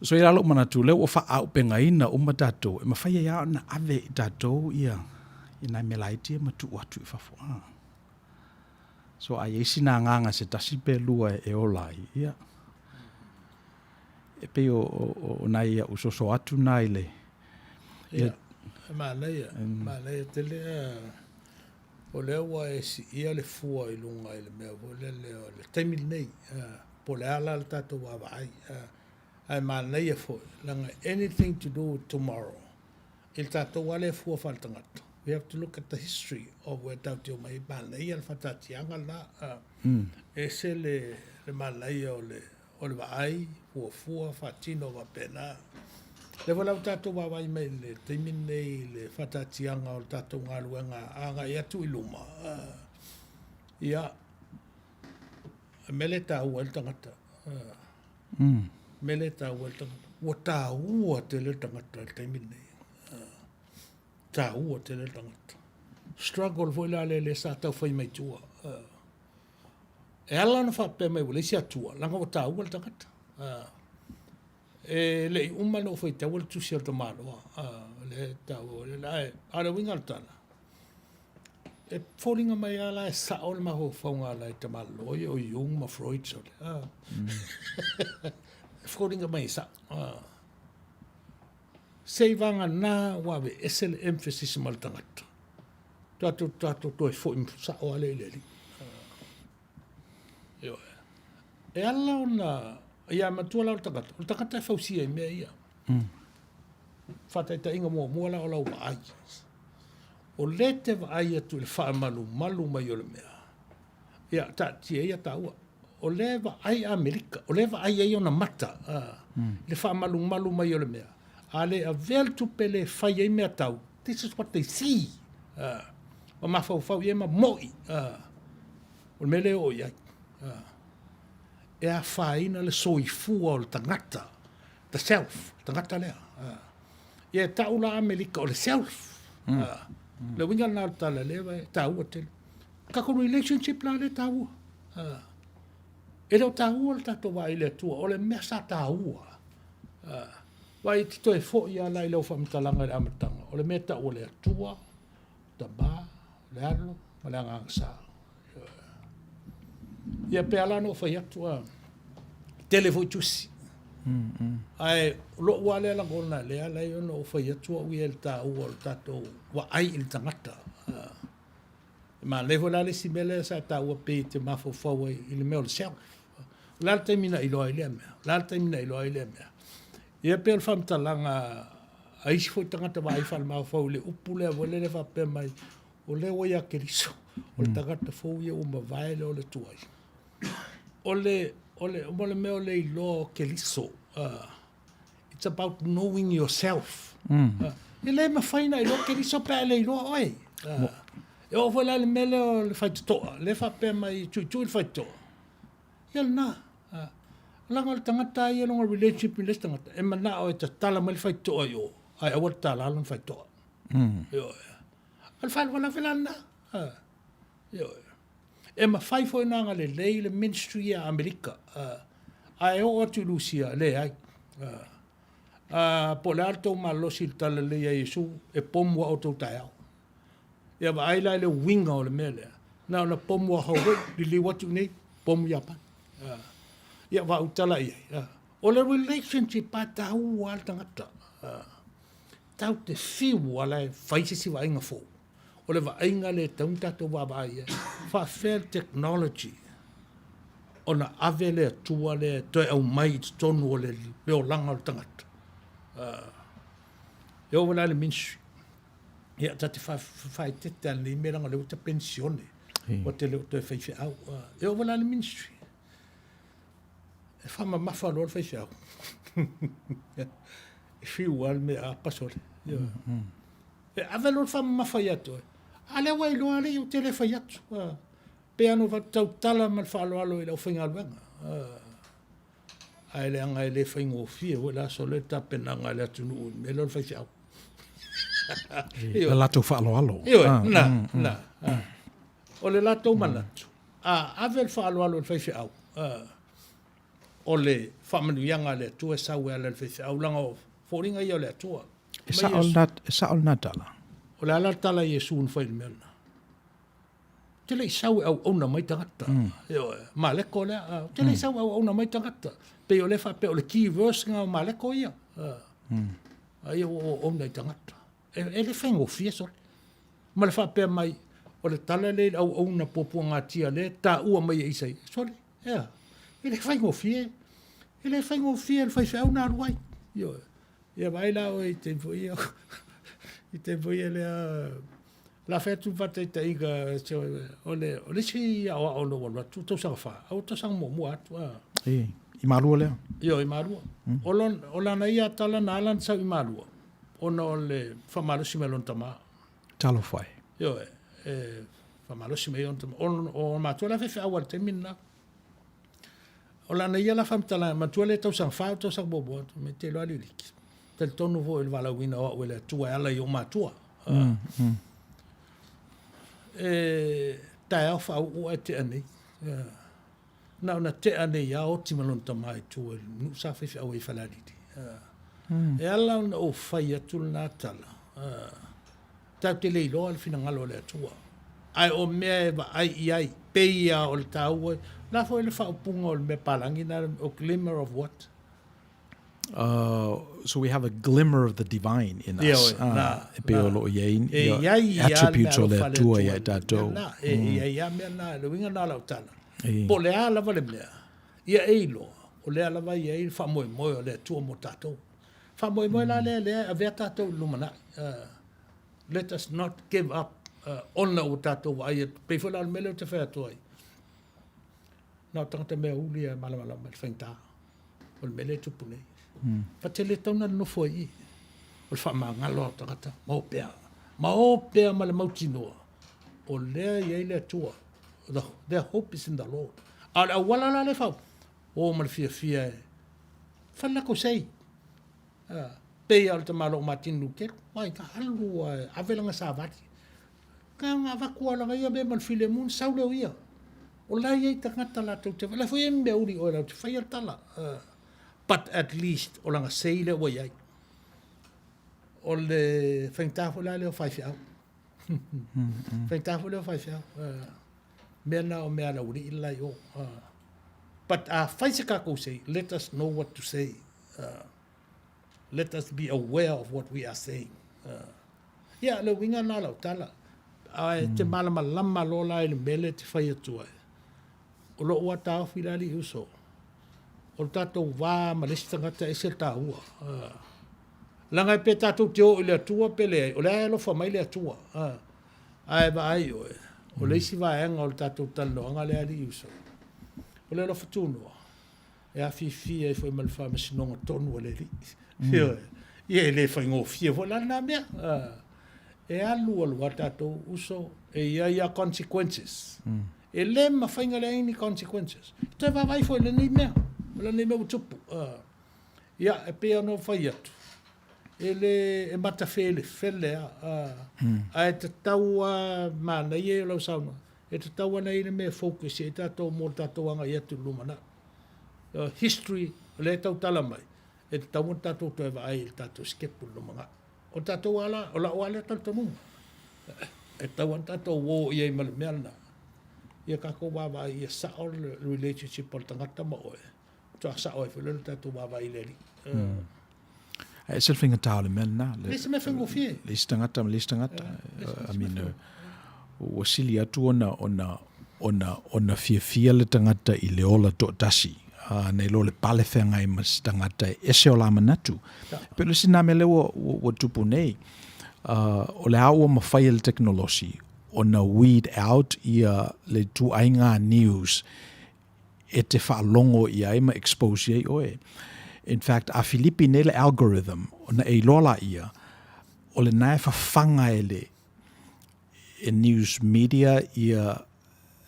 So i lalo manatu lea ua faaaupegaina uma tatou, e mafai ai lava ona ave i tatou ia i nai mea laiti ia ma tuu atu i fafo. Ah. So a i ai sina agaga se tasi pe lua e ola ai, ia, e pei o, o, o nai au soso atu na i le... Ia, e manaia, manaia tele o lea ua e siia le fua i luga i le mea foi lele o le taimi lenei, po o le a la le tatou vaavaai, ae manaia foi, leaga anything to do with tomorrow, i le tatou lava lea fua faaletagata, we have to look at the history of where tatou te omai ai, manaia le faataatiaga lena, e ese le manaia o le o le vaai, fuafua, faatino faapena. O lea foi la ua tatou vaavaai mai i le taimi lenei i le faataatiaga o le tatou galuega agai atu i luma, ia, o le mea lea e taua ai le tagata. O le mea lea e taua ai le tagata. Ua taua tele le tagata i le taimi lenei. Taua tele le tagata. Struggle foi la lea sa tau fai mai tua. E ala ona faapea mai ua leai se Atua, leaga ua taua le tagata. E le i uma ona ou faitaua le tusi a le tamaloa, lea e taua, ae o le uiga o le tala, e foliga mai lava la e sao le mafaufauga a nai tamaloa ia o Jung ma Freud. E foliga mai e sao. Seivagana ua aveese le emphasis ma le tagata, tatou tatou toe foi sao lava lea i le Alii. Ioe. E ala ona, ia matua la o le tagata, o le tagata e fausia i mea ia. Faataitaiga muamua la o lau vaai. O lea e te vaai atu i le faamalumalu mai o le mea, ia taatia ia taua. O lea e vaai Amerika, o lea e vaai ai ona mata i le faamalumalu mai o le mea. A le avea le tupe lea e fai ai mea tau, this is what they see. Ma mafaufau i ai ma moi. O le mea lea e oo i ai. E afaina le soifua o le tagata, the self, le tagata lea. Ia e tau la Amerika o le self. Le uiga lena o le tala lea e taua tele. Tatou relationship la lea e taua. E le o taua le tatou va i le Atua, o le mea sa taua. Vaai e te toe foi lava la i lau faamatalaga i le amataga, o le mea e tau o le Atua, Tama, le Alo ma le Agaga Sa. Ia pe ala ona ou fai atu, tele foi tusi. Ae o lou lava lea lagona lea ala ai ona ou fai atu au ia i le taua o le tatou vaai i le tagata. E manaia foi la le isi mea lea sa e taua pei e te mafaufau ai i le mea o le self. O le a le taimi na e iloa ai lea mea? O le a le taimi na e iloa ai lea mea? Ia pei o le faamatalaga a isi foi tagata vaai faalemafaufau i le upu lea foi lele faapea mai, o lea ua ia Keriso, o le tagata fou ia ua mavae lea o le tuai. O le, o le, o le mea o le iloa o Keriso, It's about knowing yourself. E le mafai ona iloa Keriso pe a e le iloa oe. E oo foi la i le mea lea o le faitotoa, lea e faapea mai e tuitui le faitotoa. Ia lena. Leaga o le tagata lava ia lona relationship i le isi tagata, e manao e tatala mai le faitotoa i o, ae aua le tatala lona faitotoa. Ioe. O le faalavelave la lena. Ioe. E mafai foi ona agalelei le ministry a Amerika, ae oo atu i Lusia, leai. Po o le a le tou malosi i le talalelei a Iesu, e pomu lava outou taeao. Ia vaai la i le uiga o le mea lea, na ona pomu lava Hawaii, liliu atu i inei, pomu Iapani. Ia faautala i ai. O le relationship a taua lava le tagata. Tatou te fiu lava la e fai se isi vaaiga fou. O le vaaiga lea e tatau ona tatou vaavaai i ai, faapefea le technology ona ave le Atua lea e toe aumai i totonu o le olaga o le tagata. E oo foi la i le ministry, ia ta te faaeteete lava i lenei mea leaga o lea ua ta penisione, ua te le o toe faifeau. E oo foi la i le ministry, e faamamafa loa le faifeau. E fiu lava le mea apa sole. E ave loa le faamamafa ia te oe, a lea ua e iloa alii ou te le fai atu. Pei lava ona ou fai atu, tautala ma le faaaloalo i le aufaigaluega. Ae leaga e le faigofie foi la sole le tapenaga a le atunuu i le mea lea o le faifeau. Le latou faaaloalo. Ioe, na, na. O le latou manatu, a ave le faaaloalo i le faifeau, O le faamanuiaga a le Atua e sau e ala i le faifeau, leaga o foliga ia o le Atua. E sao lena, e sao lena tala. O le a la le tala a Iesu na fai i le mea lena? Ou te le i sau e auauna mai tagata. Ioe, Maleko lea. Ou te le i sau e auauna mai tagata. Pei o lea faapea o le key verse lena o Maleko ia. A ia ua auauna i tagata. E, e le faigofie sole. Ma le faapea mai, o le tala lea i le auauna puapuagatia lea e taua mai e Isaia. Sole, ea, e le faigofie. E le faigofie le faifeau na alu ai. Ioe. Ia vaai la oe i taimi foi ia, i taimi foi ia lea, la fai atu le faataitaiga, o le, o le isi aoao na ou alu atu, tausaga fa, au tausaga muamua atu. A. E, i Malua lea? Ioe, i Malua. O, lon, o lana ia tala na ala na sau i Malua, ona o le faamalosi mai lona tama. Talofa e. Ioe, e faamalosi mai ona tama. O, o matua la faifeau i le taimi lena. O lana ia la faamatalaga, manatua lea tausaga fa, tausaga muamua atu, me te iloa aliliki. Talitonu foi i le valaauina o au e le Atua e ala i ou matua. E taeao faauu ae tea nei. Na ona tea nei lava oti ma lona tama i tua i le nuu sa faifeau ai i Falealili. E ala ona ou fai atu lena tala, tatou te le iloa le finagalo o le Atua. Ae o mea e vaai i ai, pei lava o le taua, la foi le faaupuga o le mea palagi na, o glimmer of what? So we have a glimmer of the divine in us. Ioe, na, e pei o lo o i ai, E i ai ia attributes o le Atua ia i tatou. Na, e i ai lava mea na, le uiga na o lau tala. Po o le a lava le mea, ia e iloa, o lea lava e i ai le faamoemoe o le Atua mo tatou. Faamoemoe la lea, lea e avea tatou i le lumanai. Let us not give up ona ua tatou vaai atu, pei foi la o le mea lea ou te fai atu ai, na o tagata mea uli e malamalama i le faigata o le mea lea e tupu nei. But e le tatau ona nonofo ai i i. O le faamagalo o tagata, ma o pea. Ma o pea ma le mautinoa, o lea e i ai le Atua. Their hope is in the Lord. A o le auala la lea e fau, o ma le fiafia e fai le latou sei. Pei lava o le tamaloa o Matini Lutelu, ai ka alu a e ave lana savali. Ka na avatu lava lana ia mea ma le filemu ona sau lea o ia. O la e i ai tagata latou te, o la foi e i ai mea uli i oe latou te faia le tala. But at least o lana say lea ua i ai. O le faigata foi la lea o faifeau. Faigata foi lea o faifeau. Mea na o mea a le aualii le la i o. But a fai se tatou say, let us know what to say. Let us be aware of what we are saying. Ia, le uiga lena o lau tala. Ae te malamalama loa la i le mea lea e te fai atu ai. O lou lava taofi la alii uso, o le tatou va ma le isi tagata e ese le taua. Leaga pe tatou te o i le Atua pe leai, o lea e alofa mai le Atua. Ae vaai oe, o le isi vaega o le tatou talanoaga lea alii uso, o le alofa tunoa. e afifi ai foi ma le faamasinoga tonu a le Alii. Ioe. Ia e le faigofie foi la lena mea. E alu alu lava tatou uso, e i ai lava consequences. E le mafai ona leai ni consequences. Toe vaavaai foi i lenei mea, o lenei mea ua tupu. Ia, e pei ona ou fai atu, e le, e matafelefele lava, ae tatau lava, manaia ia o lau saunoaga, E tatau ona i ai le mea e focus i ai tatou mo le tatou agai atu i le lumanai. History, o lea e tautala mai, e tatau ona tatou toe vaai i le tatou sikepu i le lumanai. O tatou lava la, o lau lava lea talitonuga, e tatau ona tatou o i ai ma le mea lena, ia tatou vaavaai ia sao le relationship o le tagata ma oe, faatoa sao ai foi lea o le tatou vaavaai i le Alii. E ese le faigata o le mea lena. Le isi mea faigofie. Le isi tagata ma le isi tagata. I mean, ua sili atu ona, ona, ona, ona fiafia le tagata i le ola toatasi. Nei lo le pale feagai ma se tagata e ese o la manatu. Pe le isi nā mea lea ua, ua, ua tupu nei, o le a ua mafai e le teknolosi ona weed out ia le ituaiga news e te faalogo i ai ma expose i ai oe. In fact, a filipi nei le algorithm, ona e iloa laia, o lena e fafaga e le e news media ia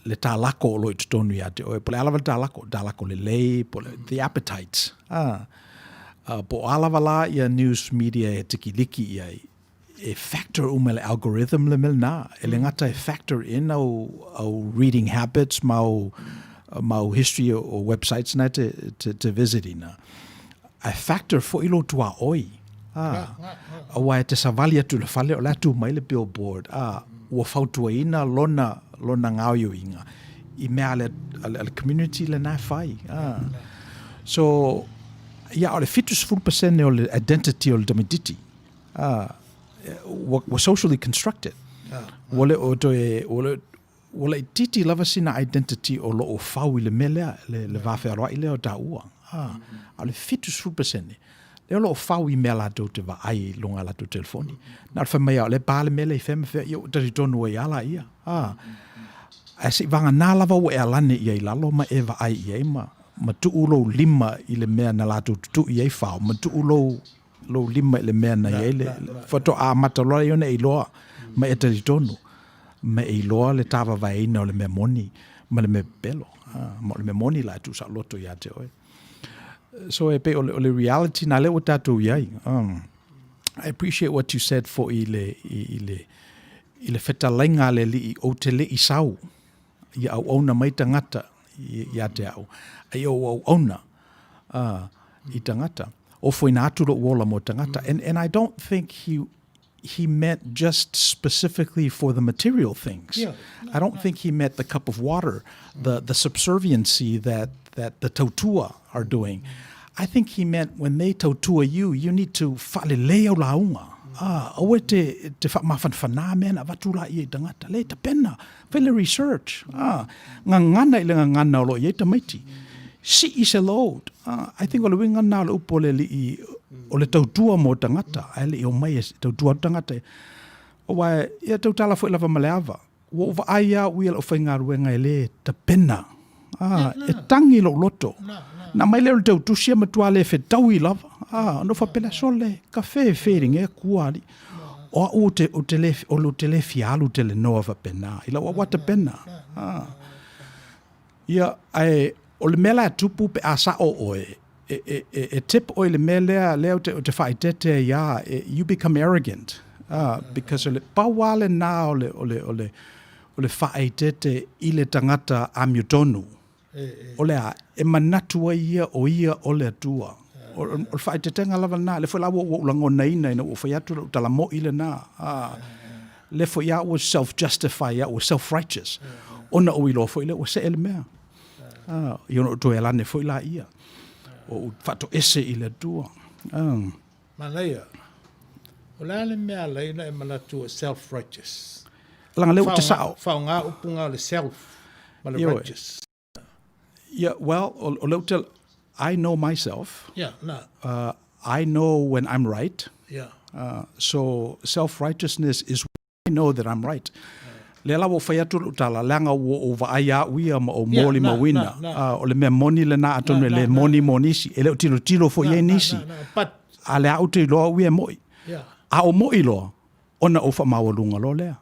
le talako o lo o i totonu ia te oe. Po o le a lava le talako, talako lelei, po o le, the appetite. Ah. Po o a lava la ia news media e tikiliki i ai, e factor uma le algorithm le mea lena. E le gata e factor in au, au reading habits ma au mau history o websites na e te visit ina. Ae factor foi lou tuaoi, a, aua e te savali atu i le fale o la e tu mai le billboard, a, ua fautuaina lona, lona gaoioiga i mea a le, a le, a le community lena e fai. A. So, ia, o le 70% o le identity o le tamaitiiti, a, ua, ua socially constructed. Ua le o toe, ua le, Ua laitiiti lava sina identity o lo o fau i le mea lea, le, le va fealoai lea o taua. A, a o le 70%, lea o lo o fau i mea latou te vaai i luga o latou telefoni. Na o le fai mai lava, o lea e pa le mea lea i fea ma fea, ia ua talitonu ai lava laia. A, ae se i vagana lava ua e alani i ai i lalo ma e vaai i ai ma, ma tuu lou lima i le mea na latou tutui ai fao, ma tuu lou, lou lima i le mea na i ai le, faatoa amata loa lea ona e iloa ma e talitonu ma e iloa le tāvavaeina o le mea moni ma le mea pepelo. Ma o le mea moni la e tuusaoloto ia te oe. So e pei o le, o le reality na lea ua tatou i ai. I appreciate what you said foi i le, i, i le, i le fetalaiga a le Alii, ou te le i sau ia auauna mai tagata ia te au, a ia ou auauna i tagata. Ofoina atu lou ola mo tagata. And I don't think he meant just specifically for the material things. Yeah. I don't think he meant the cup of water, the subserviency that the tautua are doing. I think he meant when they tautua you, you need to faalelei au lauga. Ah, aua te, te faamafanafana mea na avatu laia i tagata. Le tapena, fai le research. Ah, gagana i le gagana o lo o i ai tamaiti. Sii se load. Ah, I think o le uiga lena o le upu o le alii, o le tautua mo tagata, ae le i omai e tautua atu tagata. Aua e tautala foi lava ma le ava. Ua ou vaai lava au ia i lau faigaluega e le tapena. A, e tagi lou loto. Na aumai lea o le tautusi e matua le fetaui lava. A, ona ou faapea lea, sole, ka fe fe ringe kua alii. O au ou te, ou te le, o ou te le fia alu telenoa faapena. I lau au a tapena. A. Ia, ae o le mea la e tupu pe a sao oe, e, e, e, e tip oe i le mea lea, lea ou te, ou te faaeteete ai lava, e, you become arrogant. Ah, because o le pau lava lena o le, o le, o le, o le faaeteete i le tagata amiotonu. O le a? E manatu ai ia o ia o le Atua. O, o le faaeteetega lava lena, lea foi la ua ou lagonaina ina ua fai atu lau tala mo'i lena. Ah, lea foi lava ua self-justify au, ua self-righteous. Ona ou iloa foi lea ua see le mea. Ah, ia ona ou toe alane foi laia. Ua ou faatoese i le Atua. Ah. Manaia. O le a le mea ala ai ona e manatu ua self-righteous? Leaga lea ou te sao. Faaaoga upu na o le self ma le righteous. Yeah, well, o lea ou te, I know myself. Yeah, na. I know when I'm right. Yeah. So self-righteousness is when I know that I'm right. Lea la ua ou fai atu lou tala, leaga ua ou vaai au ia ma ou molimauina. O le mea moni lena atonu e le moni mo nisi, e le o tilotilo foi i ai nisi. A lea ou te iloa au ia e moi. A o moi loa, ona ou faamaualuga loa lea.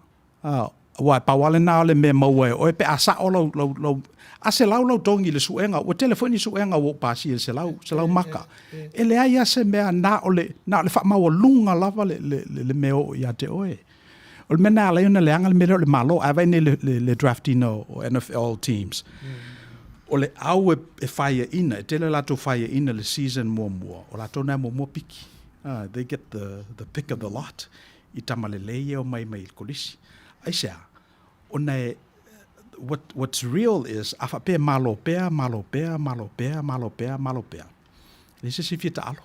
Aua e pau lava lena o le mea e maua e oe pe a sao lau, lau, lau, a selau lau togi i le suega, ua tele foi ni suega ua ou pasia i le selau, selau maka. E leai lava se mea na o le, na o le faamaualuga lava le, le, le, le mea oo ia te oe. O le mea lena e ala ai ona leaga le mea lea o le Malo, ae vaai nei le, le, le draft ina o NFL teams. O le au e, e faiaina, e tele latou faiaina le season muamua, o latou na e muamua piki. They get the, the pick of the lot. I tama lelei e omai mai i le kolisi. Aisea? Ona e, what, what's real is, a faapea e malo pea, malo pea, malo pea, malo pea, malo pea. E leai se isi e fia taalo.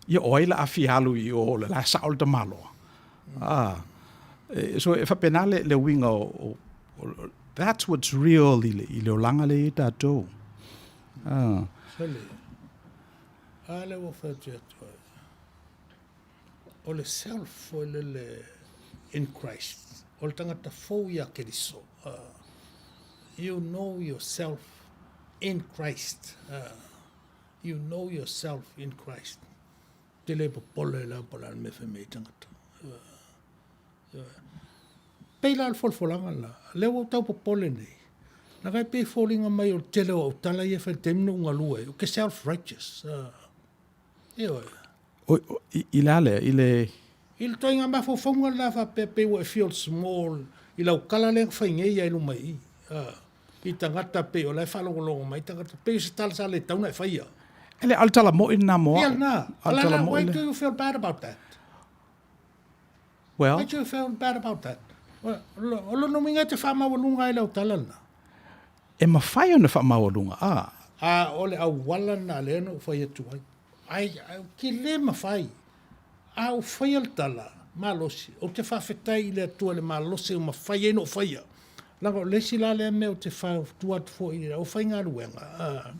Ia o ai la a fia alu i o le la e sao le tamaloa. Ah, e, so e faapena le, le uiga o, o, o, that's what's real i le, i le olaga lea i ai tatou. Ah. Sole, a lea ua fai atu ai. O le self foi lele in Christ, o le tagata fou ia Keriso. You know yourself in Christ. You know yourself in Christ. Te le popole la po la le mea fai mai tagata. Pei la le folafolaga la, lea ua ou tau popole nei. Na kai pei foliga mai o le tele o au tala ia e fai i le taimi na ou galue ai, ou te self righteous. Ioe. O, o, i, i le a lea? I le... I le ituaiga mafaufauga lena faapea pei ua e feel small i lau tala lea na fai nei ai luma i i. I tagata pei o la e faalogologo mai tagata, pei o se tala sa le tatau ona e faia. E le, o le tala mo'i lena mo Ia au. lena. O le tala Alala, mo'i why lea. do you feel bad about that? Well, Why do you feel bad about that? O lona uiga e te faamaualuga ai lau tala lena. E mafai ona faamaualuga, a. A o le auala lena lea na ou fai atu ai. Ai, ou te le mafai. A ou faia le tala malosi, ou te faafetai i le Atua i le malosi ua mafai ai ona ou faia. Leaga o le isi la lea mea ou te fautua atu foi i le aufaigaluega, a,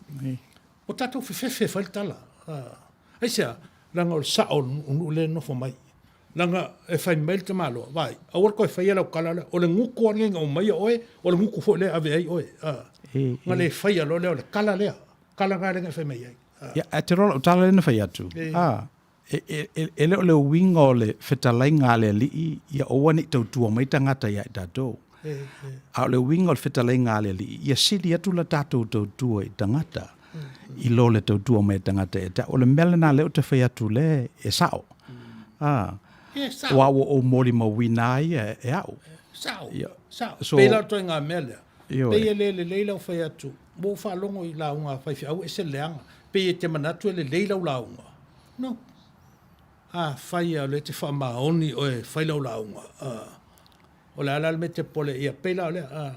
ua tatou fefefe e fai le tala. A, aisea? Leaga o le sao o le nuu lea e nofo mai. Leaga e fai mai le tamaloa, vaai, aua le toe faia lau tala lea, o le gutu lava lenei na aumaia oe, o le gutu foi lea e ave ai oe. A, ona le faia loa lea o le tala lea, tala lena lea na e fai mai ai. A. Ia, ae te iloa lau tala lea na fai atu, a, e le o le uiga o le fetalaiga a le Alii ia aua ne i tautua mai tagata ia i tatou. A o le uiga o le fetalaiga a le Alii, ia sili atu la tatou tautua i tagata i lo le tautua mai a tagata ia te au. O le mea lena lea ou te fai atu lea e sao. A, aua ua ou molimauina ai ia e au. Sao, sao. Pei la o le ituaiga mea lea. Pei e le lelei lau fai atu, ua ou faalogo i lauga a faifeau e ese le leaga. Pei e te manatu e lelei lau lauga. No. Afai lava o lea e te faamaoni oe e fai lau lauga, o le a la le mea e te popole ai? Ia, pei la o lea,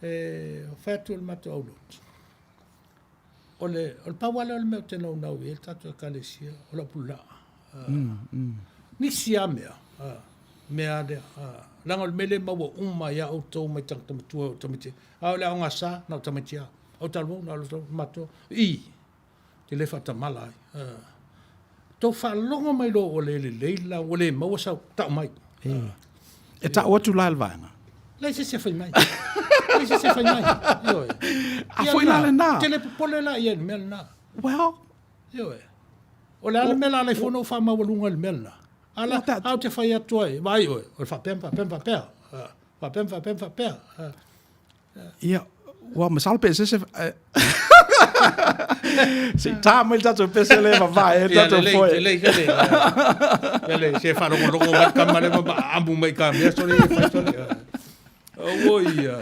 e fai atu e le matou aulotu, o le, o le pau lava lea o le mea ou te naunau i ai le tatou Ekalesia, o lau pulelaa. Nisi lava mea, mea lava lea, leaga o le mea lea e maua uma ia outou mai tagata matua e oo i tamaiti, a o le aoga sa, na o tamaiti lava, o talavou, na o matua, i, te le faatamala ai. Tou faalogo mai loa ua le lelei la, ua le maua sau, tau mai. E tau atu la e le vaega. Leai se isi e fai mai. Leai se isi e fai mai. Ioe. A foi la lena. Te le popole la i ai i le mea lena. Well. Ioe. O le a le mea la ala ai foi ona ou faamaualuga i le mea lena? A la, a ou te fai atu ai, vaai oe, o le faapea ma faapea ma faapea. Faapea ma faapea ma faapea. Ia, ua masalo pe se se se i tā mai le tatou pese lea vavae e tatou foe. Lelei, lelei, lelei. Se faalogologo mai kama le ma amu mai ka mea sole e fai sole. Oi ia.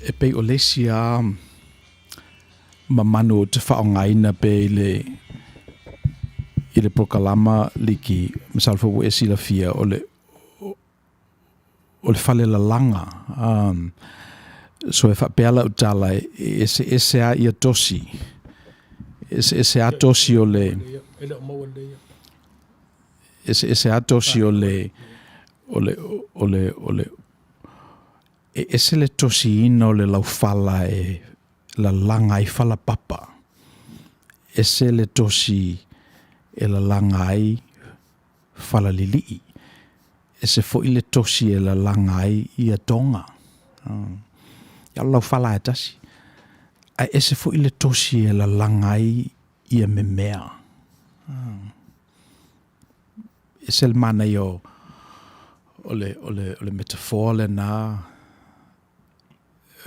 E pei o le isi lava mamanu ou te faaaogaina pea i le i le polokalama liki, masalo foi ua e silafia, o le o le fale lalaga. So e faapea lau tala, e eseese lava ia tosi, e eseese lava tosi o le eseese lava tosi o le o le o le o le E ese le tosiina o le laufala e lalaga ai falapapa, ese le tosi e lalaga ai falalilii, ese foi le tosi e lalaga ai ia toga. Ia o le laufala lava e tasi, ae ese foi le tosi e lalaga ai ia memea. Ese le manaia o o le, o le, o le metaphor lena,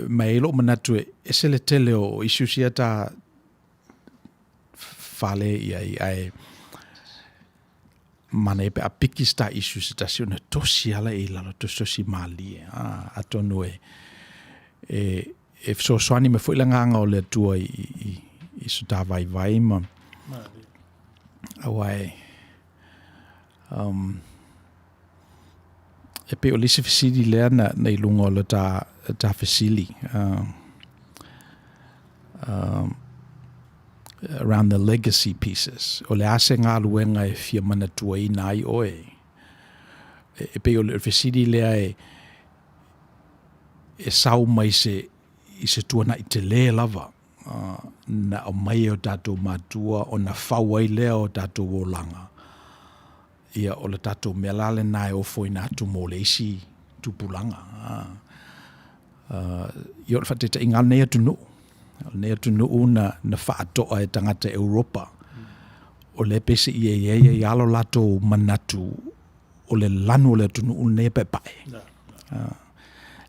ma e i ai lou manatu e ese le tele o issues ia ta fale i ai, ae manaia pe a piki se ta issue se tasi ona tosi lava lea i lalo, tositosi malie. Atonu e, e, e fesoasoani mai foi le agaga o le Atua i, i, i so ta vaivai ma aua e um, e pei o le isi fesili lea na, na i luga o le ta, ta fesili uh, um, around the legacy pieces. O le a se galuega e fia manatuaina ai oe. E, e pei o le fesili lea e, e sau mai se, i se tuanai telē lava na aumai e o tatou matua ona fau ai lea o tatou olaga, ia o le tatou mea la lena e ofoina atu mo le isi tupulaga. Ia o le faataitaiga lava lenei atunuu, o lenei atunuu na, na faatoa e tagata Europa, o lea peiseai e i ai lava lo latou manatu o le lanu o le atunuu lenei e paepae.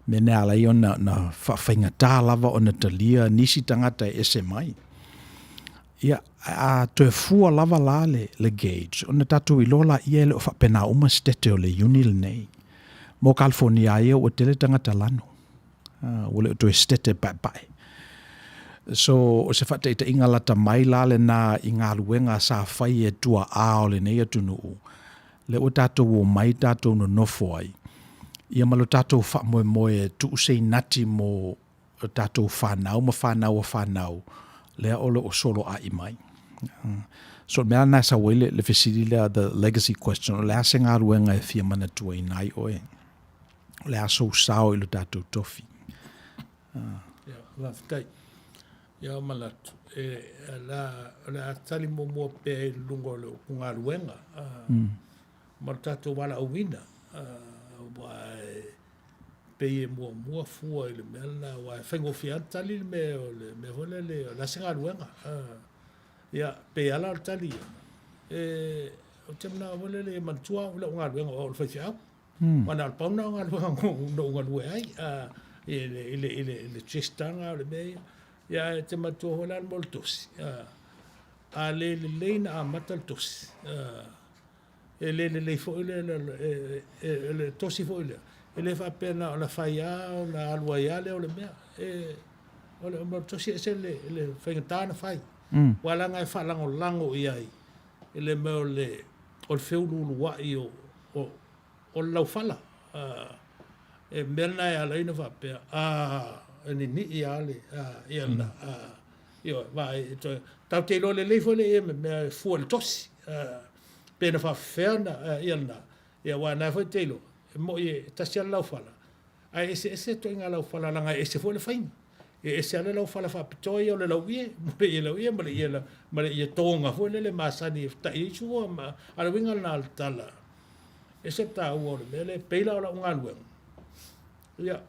Mea lea e ala ai ona na faafaigata lava ona talia nisi tagata e ese mai. Ia, a toe fua lava la le, le gauge, ona tatou iloa laia e le o faapena uma setete o le iuni lenei. Mo Kalifonia ia ua tele tagata lanu. Ua le o toe setete paepae. So, o se faataitaiga lata mai la lena i galuega sa fai e tuaa o lenei atunuu, lea ua tatou omai tatou nonofo ai, ia ma lo tatou faamoemoe e tuu se inati mo tatou fanau ma fanau a fanau, lea o lo o soloai mai. So o le mea lena e sau ai le, le fesili lea, the legacy question, o le a se galuega e fia manatuaina ai oe? O le a sou sao i lo tatou tofi? Ia, faafetai. Ia, manatu, e, la, o le a tali muamua pea i luga o le upu galuega, ma le tatou valaauina, aua e pei e muamua fua i le mea lena, aua e faigofie lava ona tali le mea o le mea foi lele, o le a se galuega. Ia, pei lava la o le tali ia, e, ou te manao foi lele e manatua au i lau galuega o au o le faifeau. Aua na o le pau lena o galuega na ou galue ai i le, i le, i le, i le chester o le mea ia. Ia, ae te manatua foi la le mea o le tosi. A le lelei na amata le tosi, e le lelei foi le, le, le, e, le tosi foi lea, e le faapea na ona fai lava ona alu ai lava lea o le mea. E, o le mea o le tosi e ese le, le faigata ona fai. Aua leaga e faalagolago i ai i le mea o le, o le feuluuluai o, o, o le laufala. E mea lena e ala ai ona faapea, a, e ninii lava le, a, ia lena, a, ioe, vaai, e toe, tatou te iloa lelei foi lea i mea e fua i le tosi, a, pe na faapefea ona, ia lena, ia aua o lena foi e te iloa, e moni e tasi lava le laufala, Ae eseese ituaiga laufala leaga e ese foi le faiga. E ese lava le laufala faapitoa ia o le lauie, mo le ie lauie ma le ie ma le ie toga foi lele masani e ta'i ai sua ma a o le uiga lena o le tala, e ese le taua o le mea lea. E pei la o lau galuega, ia,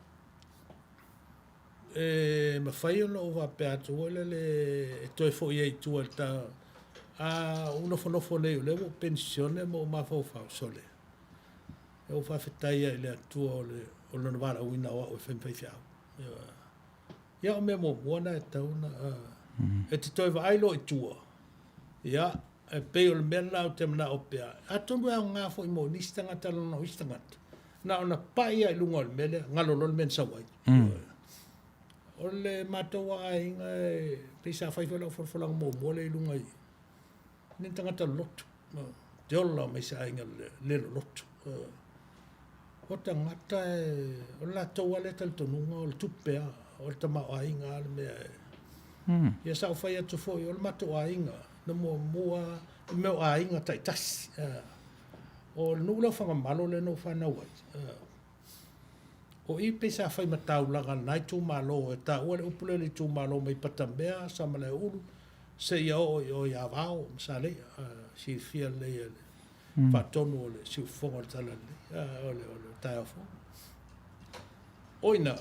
e mafai ona ou faapea atu foi lele e toe foi ai i tua i le ta, a ou nofonofo nei o lea ua ou penisione ma ou mafaufau, sole, E ou faafetai ai i le Atua o le o Lona valaauina o au e fai ma faifeau. Ioe. Ia o mea muamua na e tatau ona e te toe vaai loa i tua, ia, e pei o le mea lena ou te manao pea, atonu e aoga foi mo nisi tagata leaga o isi tagata, na ona pai lava i luga o le mea lea, galo loa le mea na sau ai. Ioe. O le matou aiga e pei sa fai foi lau folafolaga muamua lea i luga i ni tagata loloto, te ola mai se aiga le loloto. O tagata e, o le latou lava lea talitonuga o le tupe lava, o le tamaoaiga lava le mea e. Ia sa ou fai atu foi, o le matou aiga na muamua i mea o aiga taitasi. O le nuu lea o Fagamalo lea na ou fanau ai, o i pei sa fai ma taulaga a lena itumalo, e taua le upu lea o le itumalo mai Patamea, Samalaeulu seia oo i o i Avao ma Saleia, silafia lelei e le faatonu o le siufofoga o le Talalelei, o le taeao fou. O i ina,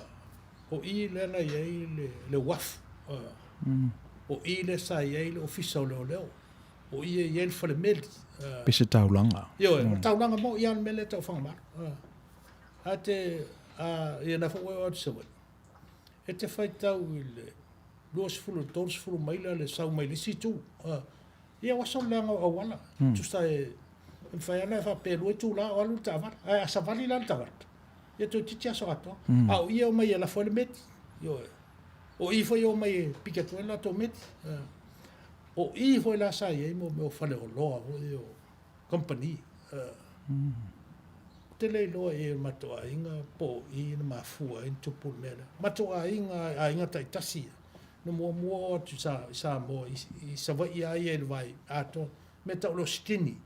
o i lea na i ai le uafu, o i lea sa i ai le Ofisa o Leoleo, o i e i ai le falemeli. Pei se taulaga. Ioe, o le taulaga moi lava le mea lea e tau o Fagamalo. A te, a, ia na foi ua e oo atu i Savaii, e te faitau i le 20 i le 30 maila le sau mai le isi itu. Ia ua solo leaga o auala. Tusa e mafai lava ona e faapea e 2 itula o alu le taavale. Ae a savali la le tagata, ia toeitiiti aso atoa. A o i e omai e lafo ai le meli. Ioe. O i foi e omai e piki atu ai le latou meli. O i foi la sa i ai mo mea o faleoloa foi ia o kamupani. Ou te le iloa i ai o le matou aiga po o i na mafua ai ona tupu le mea lea. Matou aiga, aiga taitasi ia, na muamua oo atu i Samoa i Savaii lava ia i le vai atoa, mea tau o le osikini,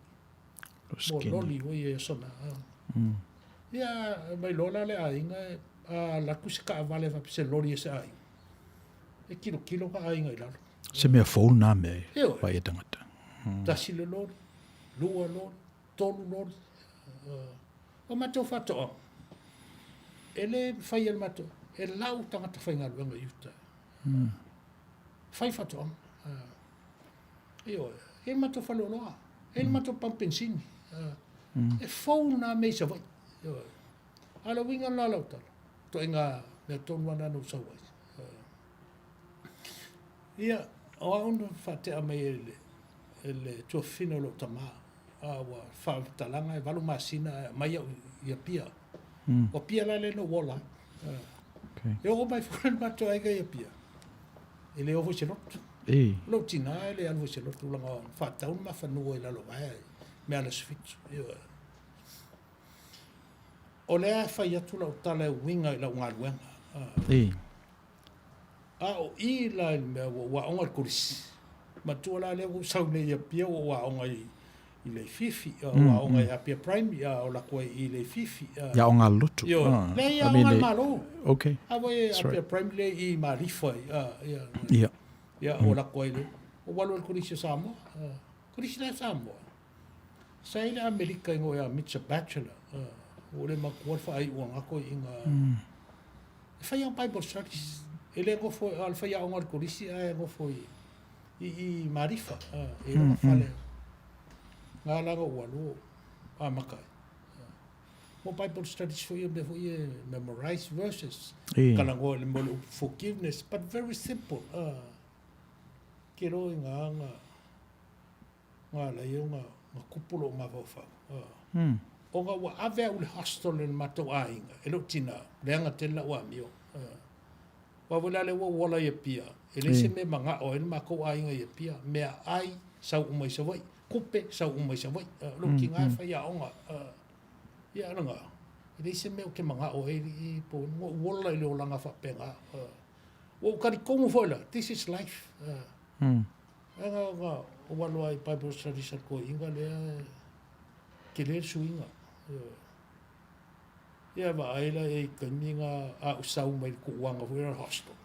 mo loli foi ia i aso na. Ia, mai loa la le aiga, a alu atu se taavale faapea se loli a se aiga, e tilotilo ka aiga i lalo. Se mea fou lena mea e vaai e tagata. Tasi le loli, lua loli, tolu loli. O matou faatoaga, e le mafai e le matou, e lau tagata faigaluega i uta. Fai faatoaga. Ioe, e i ai le matou faleoloa, e i ai le matou pamu penisini. E fou lena mea i Savaii. Ioe. A o le uiga lena o lau tala, ituaiga mea tonu lava lena na ou sau ai. Ia, o au na faatea mai e le tuafafine o lou tama, a ua faamatalaga e 8 masina ae aumai au i Apia. O Apia la lea na ou ola ai. E oo mai foi le matou aiga i Apia, e le oo foi se lotu. O lou tina e le alu foi i se lotu leaga na faatau le ma fanua i Lalovaea i Mealasa Fitu. Ioe. O lea e fai atu lau tala e uiga i lau galuega. A o i la i le mea ua ou aoga i le kolisi, matua la lea ua ou sau nei i Apia ua ou aoga i Leififi, ua ou aoga i Apia Primary, a o lako ai i Leififi. I aoga a le lotu? Ioe. Leai, i aoga a le Malo. Okay. A foi Apia Primary lea i Malifa i, ia. Ia, o lako ai le, ua alu ai i le Kolisi o Samoa. Kolisi la Samoa. Sa i le Amerika igoa ia Mitch Batchelor. Ua le matua le faaiuga na toeaiina. E fai lava Bible studies. E le nofo, a o le faiaoga o le kolisi ae nofo i i Malifa, i lona fale. Na ala na ou alu ou amata ai. Mo Bible studies foi ia mea foi ia memorize verses. Talanoa i le mea o le upu forgiveness, but very simple. Ke loa i ngā nga Nga ala ia nga kupu lou mafaufau. Ona ua ave au i le hostel e le matou aiga, e lou tina, leaga tele lau amio. Aua foi la lea ua ou ola i Apia, e leai se mea e manao ai le matou aiga i Apia, meaai sau uma i Savaii, tupe sau uma i Savaii. O lou tina e faiaoga. Ia lena, e leai se mea ou te manao ai alii po o ua ou ola i le olaga faapena. Ua ou talitonu foi la, this is life. Leaga ona ou alu lava i Bible studies a le toeaina lea e tele le suiga. Ioe. Ia vaai la i ai i taimi na a ou sau mai le tuuaga foi lea o le hostel,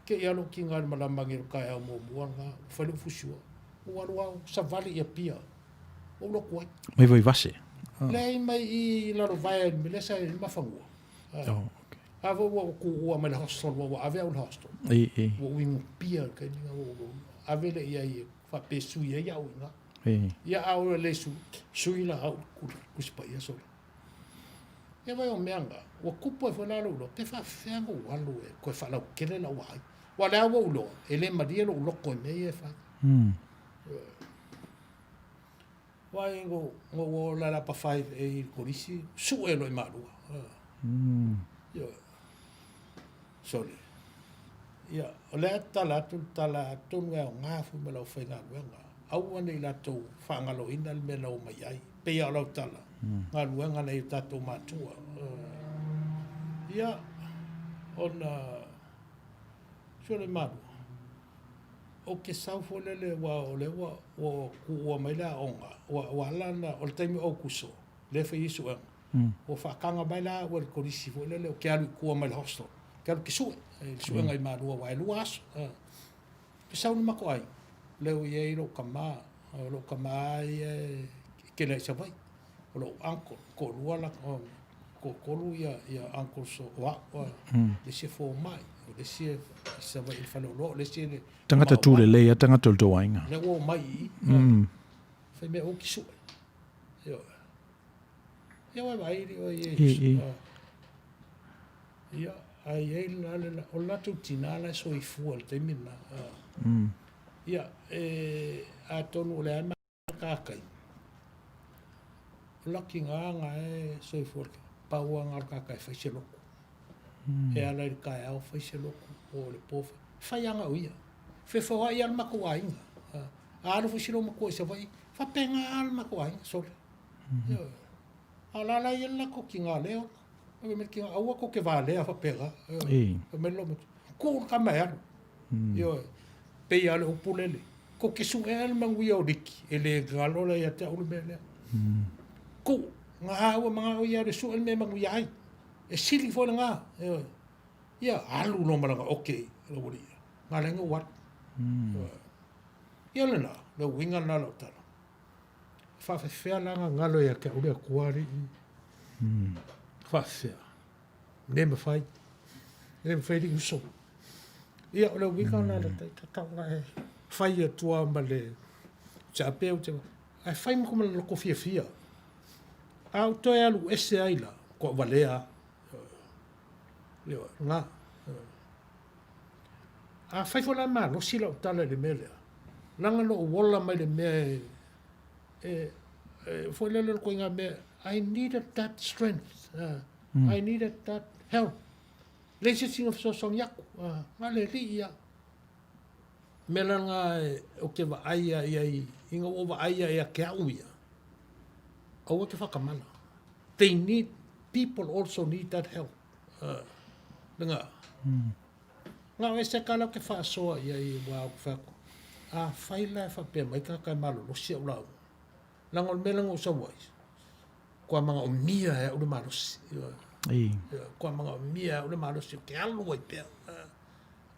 te i lava lou tina i le malama ane i le taeao muamua lena, ua fai lou fusiua, ou alu lava ou savali i Apia, ou alu atu ai. Mai Vaivase? Leai, mai i Lalovaea i le mea lea sa i ai le mafanua. Oh, okay. A foi ua ou tuua mai le hostel, ua ave au i le hostel. I, i. Ua ou inupia i le taimi na ua ou ave lea i ai e faapesui ai au i ina. I. Ia a o le sui, sui la au i le Tusi Paia sole. Ia vai o mea na, ua tupu ai foi la lou iloa, pe faafefea ona ou alu e toe faalautele lau vaai. Aua o lea ua ou iloa, e le malie lou loto i mea ia e fai. Aua na ou oo la i le apa 5A i le kolisi, sue loa i Malua. Ioe. Sole. Ia, o lea e tatala atu le tala atonu e aoga foi mo le aufaigaluega, aua ne i latou faagaloina le mea na omai ai. Pei lava o lau tala, galuega a nai o tatou matua. Ia, ona Sualauimalua, ou te sau foi lele aua o lea ua tuua mai le aoga, ua ala ona, o le taimi o Aokuso, lea e fai ai suega, ua faataga mai la au e le Kolisi foi lele ou te alu i tua mai le hostel, ou te alu ou te sue i le suega i Malua aua e lua aso. Ou te sau i le matou aiga, lea ua i ai lou tama, o lou tama lava ia e kele ai i Savaii, o lou uncle, e toalua latou, toatolu uncles o au, le isi e fomai, o le isi e i Savaii i le faleoloa, o le isi e le Tagata tulelei lava tagata o le tou aiga. Lea ua omai i i, fai mea ou te sue. Ioe. Ia ua vaai alii oe i ai. Ia, ae i ai la le, o le latou tina la e soifua i le taimi lena. Ia, e, atonu o le a ta taimi, o laki ga e soifua le pau lava na o le tagata e fai se lotu. E ala i le taeao fai se lotu, o le po fai lava na o ia. Fefoai lava le matou aiga. A alu foi si loomatua i Savaii, faapena lava le matou aiga, sole. Ioe. A o la la e i ai le latou tina lea ona. Fai mai le tina, aua tou te valea faapena. Ioe. Fai mai le loomatua, tuu le tama e alu. Ioe. Pei lava o le upu lele, tou te suea le manuia o Liki, e le galo la ia te au le mea lea. Tuu, na ua manao ia alu e sue le mea e manuia ai. E sili foi lena. Ioe. Ia alu loa ma lana oke lau alii. Na ala ai ona ou alu. Ia lena, le uiga lena o lau tala. E faafefea la ona galo ia te au le Atua alii? Faafefea. Le mafai. Le mafai alii uso. Ia, o le uiga lena o le tatau ona e fai atu lava ma le tiape ou te, ae fai ma le loto fiafia. A ou toe alu ese ai la, ua valea lava. Ioe, na. Afai foi la e malosi lau tala i le mea lea, leaga na ou ola mai le mea e, e, e foi lele o le ituaiga mea, I needed that strength, I needed that help. Leai se isi na fesoasoani atu, na o le Alii lava. O le mea la lena ou te vaai lava i ai, ina ua ou vaai lava ia te au ia, aua e te faatamala. They need, people also need that help. Lena. Na o ese ka lau ke faasoa i ai aua ou te fai atu, afai la e faapea mai tagata e malolosi au lauga, leaga o le mea lea na ou sau ai, kua manaomia e au le malosi. Ioe, kua manaomia e au le malosi ou te alu ai pea.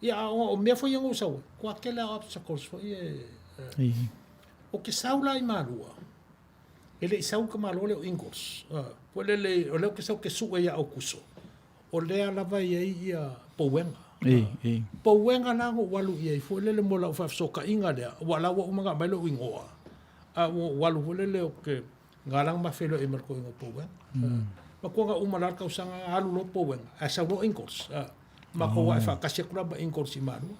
Ia, a o mea foi ia na ou sau ai, kua tele lava obstacles foi e. Ou te sau la i Malua, E le i sau le tamaloa lea o Ingles, foi lele, o lea ou te sau ou te sue ia Aukuso, o lea lava e i ai ia Pouega. Pouega la na ou alu i ai foi lele mo lau faafesootaiga lea, aua o la ua uma ona aumai lou igoa, a ua ou alu foi lele ou te, na ala ona ma feiloai ma le toeaina o Pouega. Matua na uma la le tausaga alu loa Pouega, ae sau loa Ingles. Matou ae faatasi atu la ma Ingles i Malua.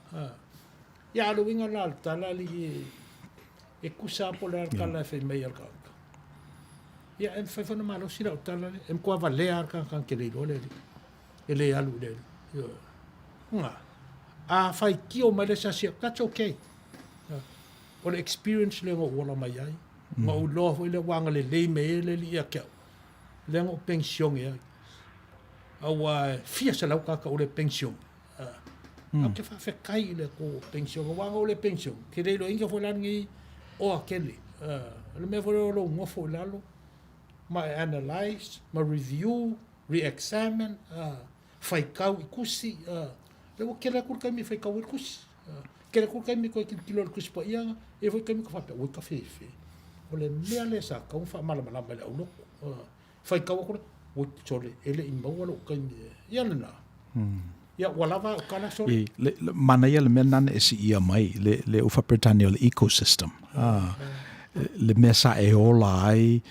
Ia, a o le uiga la o le tala alii, E tusa lava po o le a le tala e fai mai a le tagata. Ia, e mafai foi ona malosi lau tala lea. E matua valea lava le tagata na te le iloa le Alii, e le alu i le Alii. Ioe. Nga, a faitio mai le sasi, that's okay. O le experience lea na ou ola mai ai, na ou iloa foi lea ua agalelei mai ai le Alii ia te au, lea na ou penisione ai. Aua e fia selau tagata ua le penisione. Ou te faafetai i le Atua ua penisione, aua ana ou le penisione, ou te le iloaina foi la lenei oa tele. O le mea foi lea o lou nofo i lalo ma e analyse ma review, re-examine, faitau i tusi, lea ua tele atu le taimi e faitau ai le tusi. Tele atu le taimi e toe tilotilo i le Tusi Paia, e i ai foi taimi ka faapea, oi kafefe, o le mea lea sa tatau ona faamalamalama e le aulotu. Faitau atu lea, oi sole, e le i maua lou taimi e, ia lena. Ia, ua lava au tala sole. I, le, le, manaia le mea nana e siia mai, le, le ufa Peretania o le ecosystem. Ah, le mea sa e ola ai,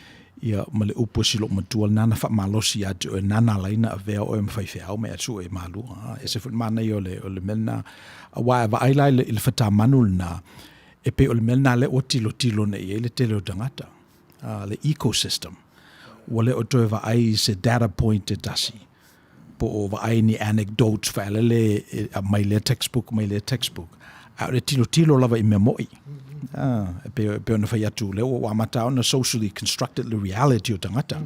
ia, ma le upu a si loomatua, nana faamalosi ia te oe, nana ala ai ona avea oe ma faifeau ma e atu oe i Malua. Ah, ese foi le manaia o le, o le mea lena. Aua e vaai la i le, i le fatamanu lena, e pei o le mea lena lea ua tilotilo nei i ai le tele o tagata. Le ecosystem. Ua le o toe vaai i se data point e tasi. po o vaai ni anecdotes faelele e aumai lea textbook mai lea textbook, a o le tilotilo lava i mea mo'i. Ah, e pei, e pei ona fai atu, lea ua amata ona socially constructed le reality o tagata.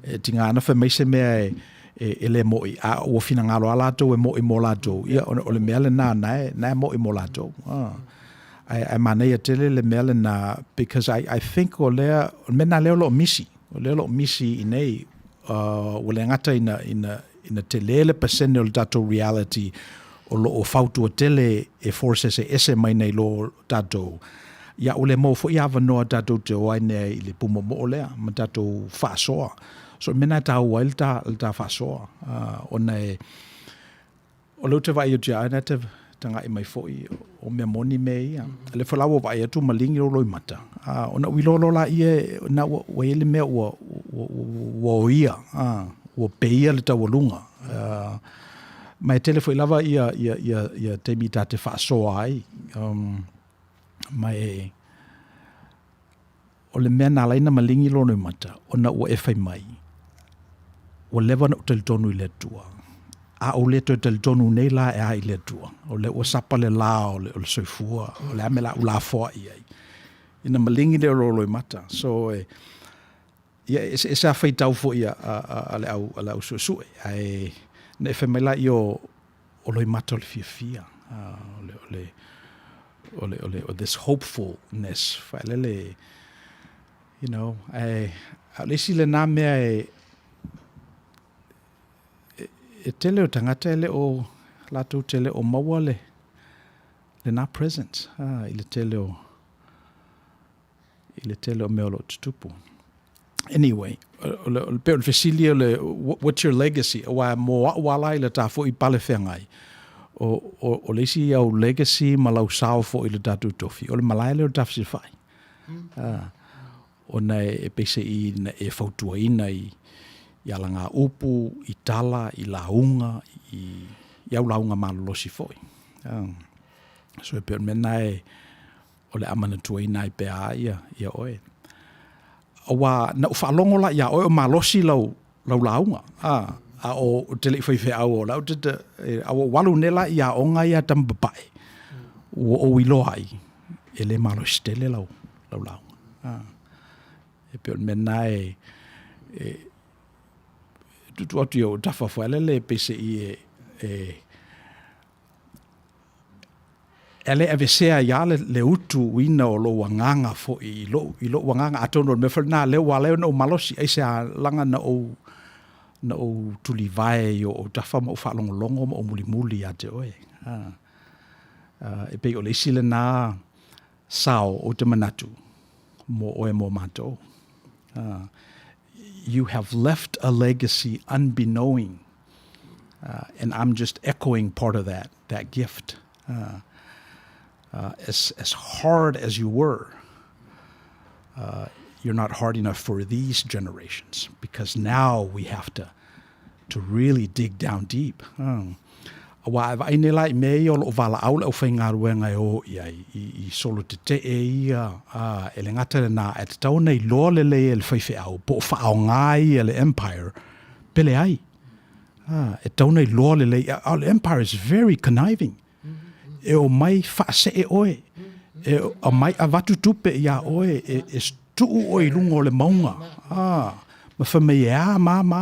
E tiga ana fai mai se mea e, e, e le mo'i, a ua finagalo a latou e mo'i mo latou, ia, o, o le mea lena na e, na e mo'i mo latou. Ah. Ae, ae manaia tele le mea lena, because I, I think o lea, o le mea na lea o lo o misi, o lea o lo o misi i nei, uh, ua le gata ina, ina, ina tele le pasene o le tatou reality o lo o fautua tele e forces e ese mai nei lo tatou, ia ua le maua foi avanoa tatou te o ai nei i le pūmoomoo lea ma tatou faasoa. So o le mea lena e taua ai le ta, le ta faasoa, uh, ona e, o lea ou te vaai atu ia oe na te tagai mai foi o mea moni mea ia. Mm-hmm. Le foi la ua vaai atu malingi lou loimata. Uh, ona ou iloa loa laia, na ua, ua i ai le mea ua, ua, ua, ua oia, uh, ua peia le taualuga. Uh, ma e tele foi lava ia, ia, ia, ia taimi ta te faasoa ai. Um, ma e, o le mea na ala ai ona malingi lou loimata, ona ua e fai mai, ua leva ona ou talitonu i le Atua, a ou le toe talitonu nei la e a i le Atua, o lea ua sapa le la o le, o le soifua, o le a mea la u lafoai ai. Ina malingi lea o lou loimata. So, e, ia, e eseese lava faitau foi a, a, a, a le au, a le au suesue. Ae, na e fai mai laia o, o loimata o le fiafia, o le, o le, o le, o le, o this hopefulness, faelele, you know, ae, a o le isi lena mea e, e, e tele o tagata e le o, latou te le o maua le, lena presence, ah, i le tele o, i le tele o mea o lo o tutupu. Anyway, o le, o le, pei o le fesili o le, what's your legacy? Aua mo a'u ala i le ta foi pale feagai, o, o, o le isi au legacy ma lau sao foi i le tatou tofi, o le malae lea o le tafesilafai. Mm. Ah, ona e, e pei se'i na e fautuaina i, i alaga upu, i tala, i lauga, i, i au lauga malolosi foi. Ah, so e pei o le mea lena e, o le a manatuaina ai pea a ia, ia oe. Aua na ou faalogo la iā oe o malosi lau, lau lauga, a, a o te le i faifeau o lau te, te, a ua ou alu nei la i aoga ia tama papae, ua ou iloa ai, e le malosi tele lau, lau lauga. A, e pei o le mea lena e, e, tuutuu atu i ou tafa foalele pei se i e, e, E le aveesea ai lava le, le utuina o lou agaga foi i lou, i lou agaga. Atonu o le mea foi lena lea ua ala ai ona ou malosi, aisea laga na ou, na ou tulivae i o ou tafa ma ou faalogologo ma ou mulimuli ia te oe. A, a, e pei o le isi lena sao ou te manatu mo oe mo matou. A, you have left a legacy unbeknowing uh, and I'm just echoing part of that, that gift. Uh, uh, as, as hard as you were, uh, you're not hard enough for these generations because now we have to to really dig down deep. Um, Aua e vaai nei la i mea ia o loo valaau le aufaigaluega e o i ai, i, i solo tetee ia, a, e le gata i lena, ae tatau ona iloa lelei e le faifeau po o faaaoga ia le empire pe leai. A, e tatau ona iloa lelei, a o le empire is very conniving. E omai faasee oe, e aumai avatu tupe iā oe, e, e tuu oe i luga o le mauga, a, ma fai mai e a ma ma.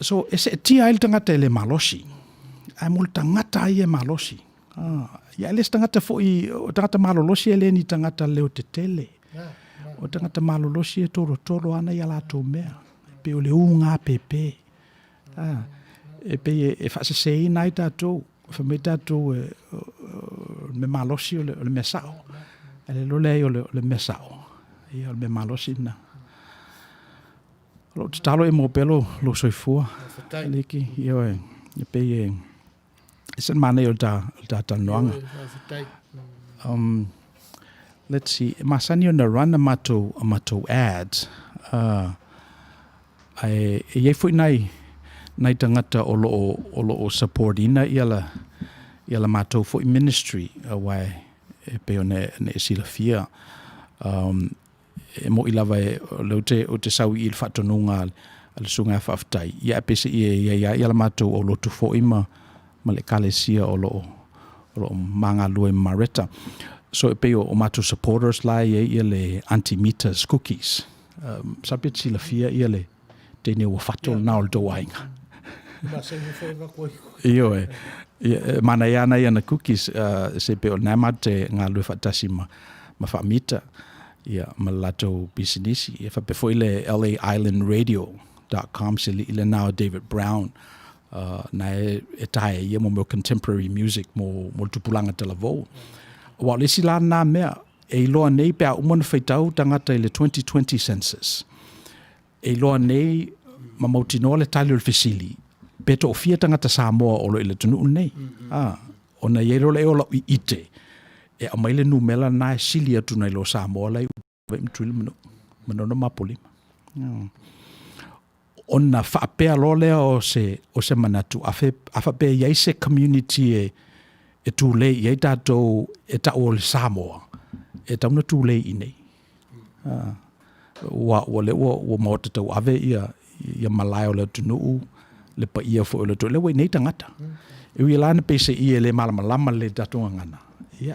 So, e seetia ai le tagata e le malosi. Ae mo le tagata a ia e malosi. Ah, ia e le se tagata foi, o tagata malolosi e le ni tagata leo tetele. O tagata malolosi e tolotolo ana ia latou mea. E pei o le ū gāpēpē. Ah, e pei e, e faaseseina ai tatou. Fai mai tatou e, o, o, le mea malosi o le, o le mea sao. Ae le iloa leai o le, o le mea sao. Ia, o le mea malosi lena. O lou tatalo e maua pea lou, lou soifua. Faafetai. Aliki, ioe, e pei e, e se manaia o le ta, o le ta talanoaga. Ioe, faafetai. Let's see, e masani ona run a matou, a matou ads, uh, ae e i ai foi nai, nai tagata o loo, o loo support ina ia la, ia la matou foi ministry, aua e, e pei ona e, e silafia, um, E moʻi lava e, o lea ou te, ou te sau i i le faatonuga a le susuga ia Faafetai, ia ae peiseai e i ai lava le matou aulotu foi ma le Ekalesia o lo o ma galulue i Mareta. So e pei o matou supporters la e i ai le Aunty Mita's Cookies. Masalo pe e te silafia le teine ua fato lena o le tou aiga. Ioe. E manaia lava nai ana cookies, se pei o lena matou te galulue faatasi ma Faamita ma le latou pisinisi. Ia faapea foi le LAIslandradio.com, se alii lena o David Brown, na e tae ai ia mea o contemporary music mo le tupulaga talavou. Aua o le isi la lena mea, e iloa nei pe a uma ona faitau tagata i le 2020 census, e iloa nei ma mautinoa le tali o le fesili, pe toafia tagata Samoa o lo o i le atunuu lenei. Ona i ai loa lea o lau ite e aumai le numera lena e sili atu nai lo Samoa la e i Savaii ma Tutuila ma Manua, Manono ma Apolima. Ona faapea loa lea o se manatu, a faapea e i ai se community e tulei i ai tatou e tau o le Samoa, e tatau ona tulei i inei. Aua o lea ua maota tauave ia malae o le atunuu, le paia foi o le atunuu, lea ua i inei tagata. E ui lava ina peiseai e le malamalama lelei i le tatou gagana,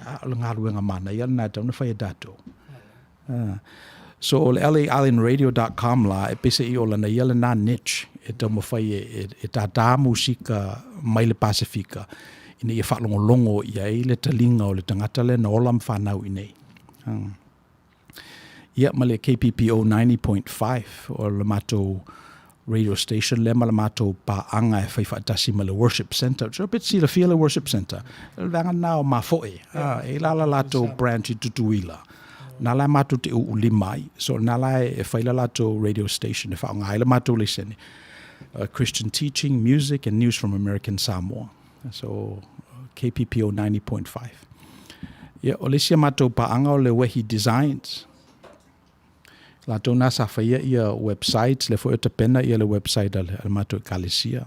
a o le galuega manaia lena e tatau ona fai e tatou. So o le LAIslandradio.com la, e peiseai o lana ia lena niche e taumafai e tātā musika mai le Pasefika ina ia faalogologo i ai le taliga o le tagata lea na ola ma fanau i inei. Ia ma le KPPO 90.5 o le matou radio station lea ma le matou paaga e fai faatasi ma le Worship Centre. Ou te iloa pe e te silafia le Worship Centre, o le vaega lena o Mafoe, e i ai la le latou branch i Tutuila, na la matou te uulima ai. So na la e fai le latou radio station e faaaoga ai le matou laisene. Christian teaching, music and news from American Samoa. So KPPO 90.5. Ia, o le isi a matou paaga o le Wehi Designs. Latou na sa faia ia websites, lea foi o tapena ia le website a le matou ekalesia.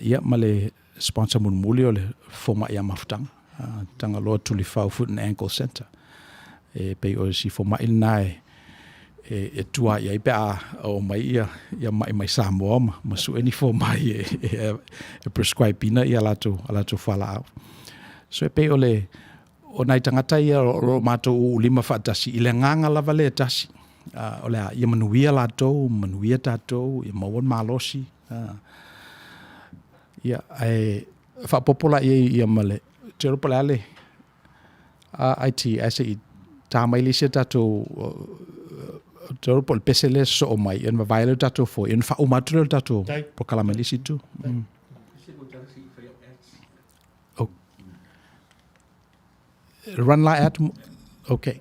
Ia ma le sponsor mulimuli o le Fomai a Mafutaga, Tagaloa Tulifau Foot and Ankle Centre. E pei o si fomai lena e tua i ai pe a oo mai ia ma'i mai Samoa ma sue ni fomai e prescribe ina ia latou fualaau. So e pei o le o nai tagata ia o lo o matou uulima faatasi i le agaga lava lea e tasi, o le a, ia manuia latou, manuia tatou, ia maua le malosi. Ia, ae faaopoopo la i ai ia ma le, ou te iloa po o le a le IT, ae se i ta mai le isi a tatou, ou te iloa po o le pese lea e sosoo mai, ona vavae lea o le tatou foe, ona faauma atu lea o le tatou polokalame i le isi itu. Oh. Run la ad? Okay.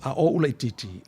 A o ula itiiti.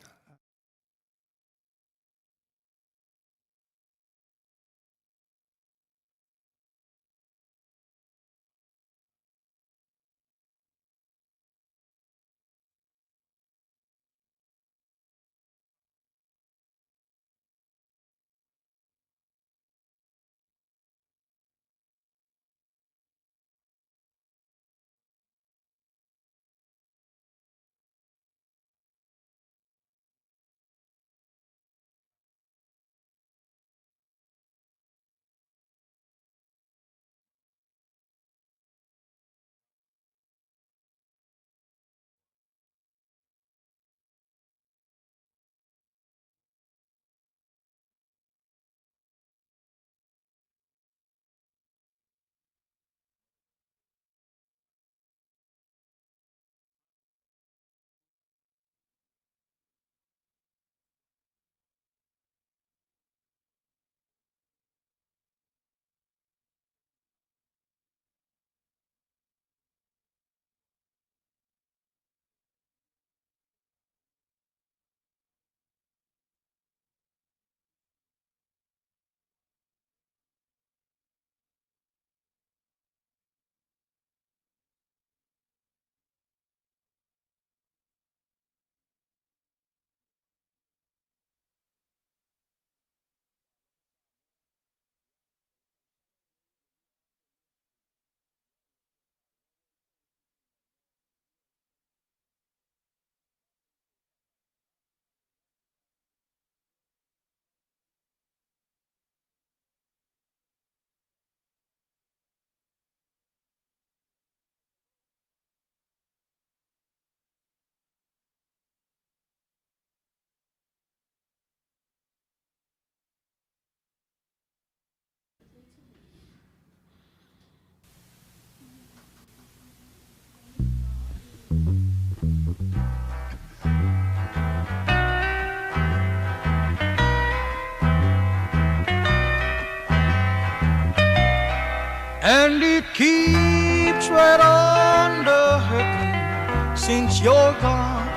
And it keeps right on the hurting since you're gone.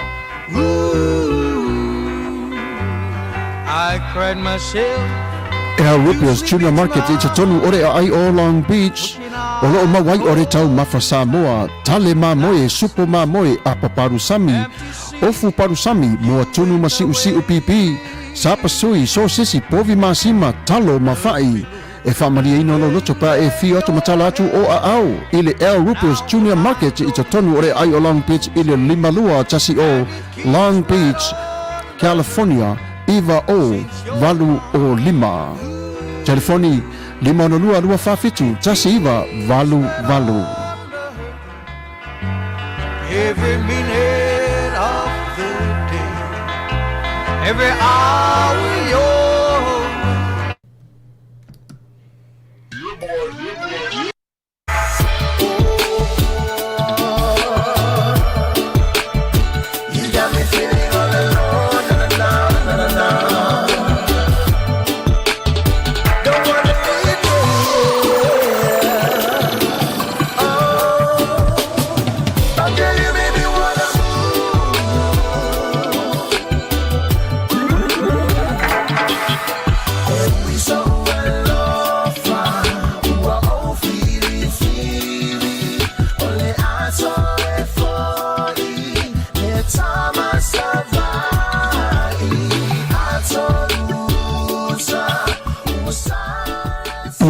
Ooh, I cried myself. Al Ripper's Tuna Market i totonu o le aai o Long Beach, o loo mau ai o le taumafa Samoa, tale mamoe, supo mamoe, apa palusami, ofu palusami, moa tunu ma siusiu pipi, sapasui, sosisi, povi masima, talo ma fa'i. E faamalieina lou loto pe a e fio atu ma tala atu o aao i le Al Rupers Junior Market i totonu o le aai o Long Beach i le 5210 Long Beach, California 90805. Telefoni, 562 247 1988. Every minute of the day, every hour you're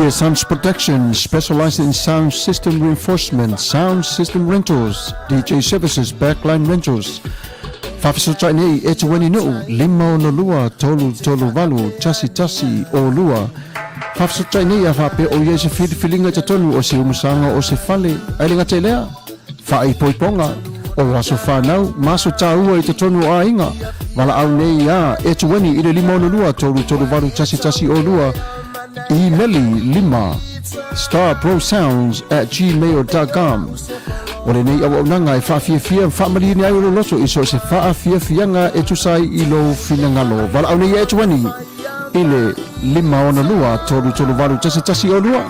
EA Sounds Production specializes in sound system reinforcement, sound system rentals, DJ services, backline rentals. Faafesootai nei e Tueni Nuu, 562 338 1 1 2. Faafesootai nei a faapea o i ai se filifiliga i totonu o se umusaga o se fale, ae le gata i lea, faaipoipoga o aso fanau ma aso taua i totonu o aiga. Valaau nei iā e Tueni i le 562 338 1 1 2. Imeli 5 starprosounds@gmail.com O lenei auaunaga e faafiafia ma faamalieni ai o lou loto i so o se faafiafiaga e tusa ai i lou finagalo. Valaau nei ia e Tuani i le 562 338 112.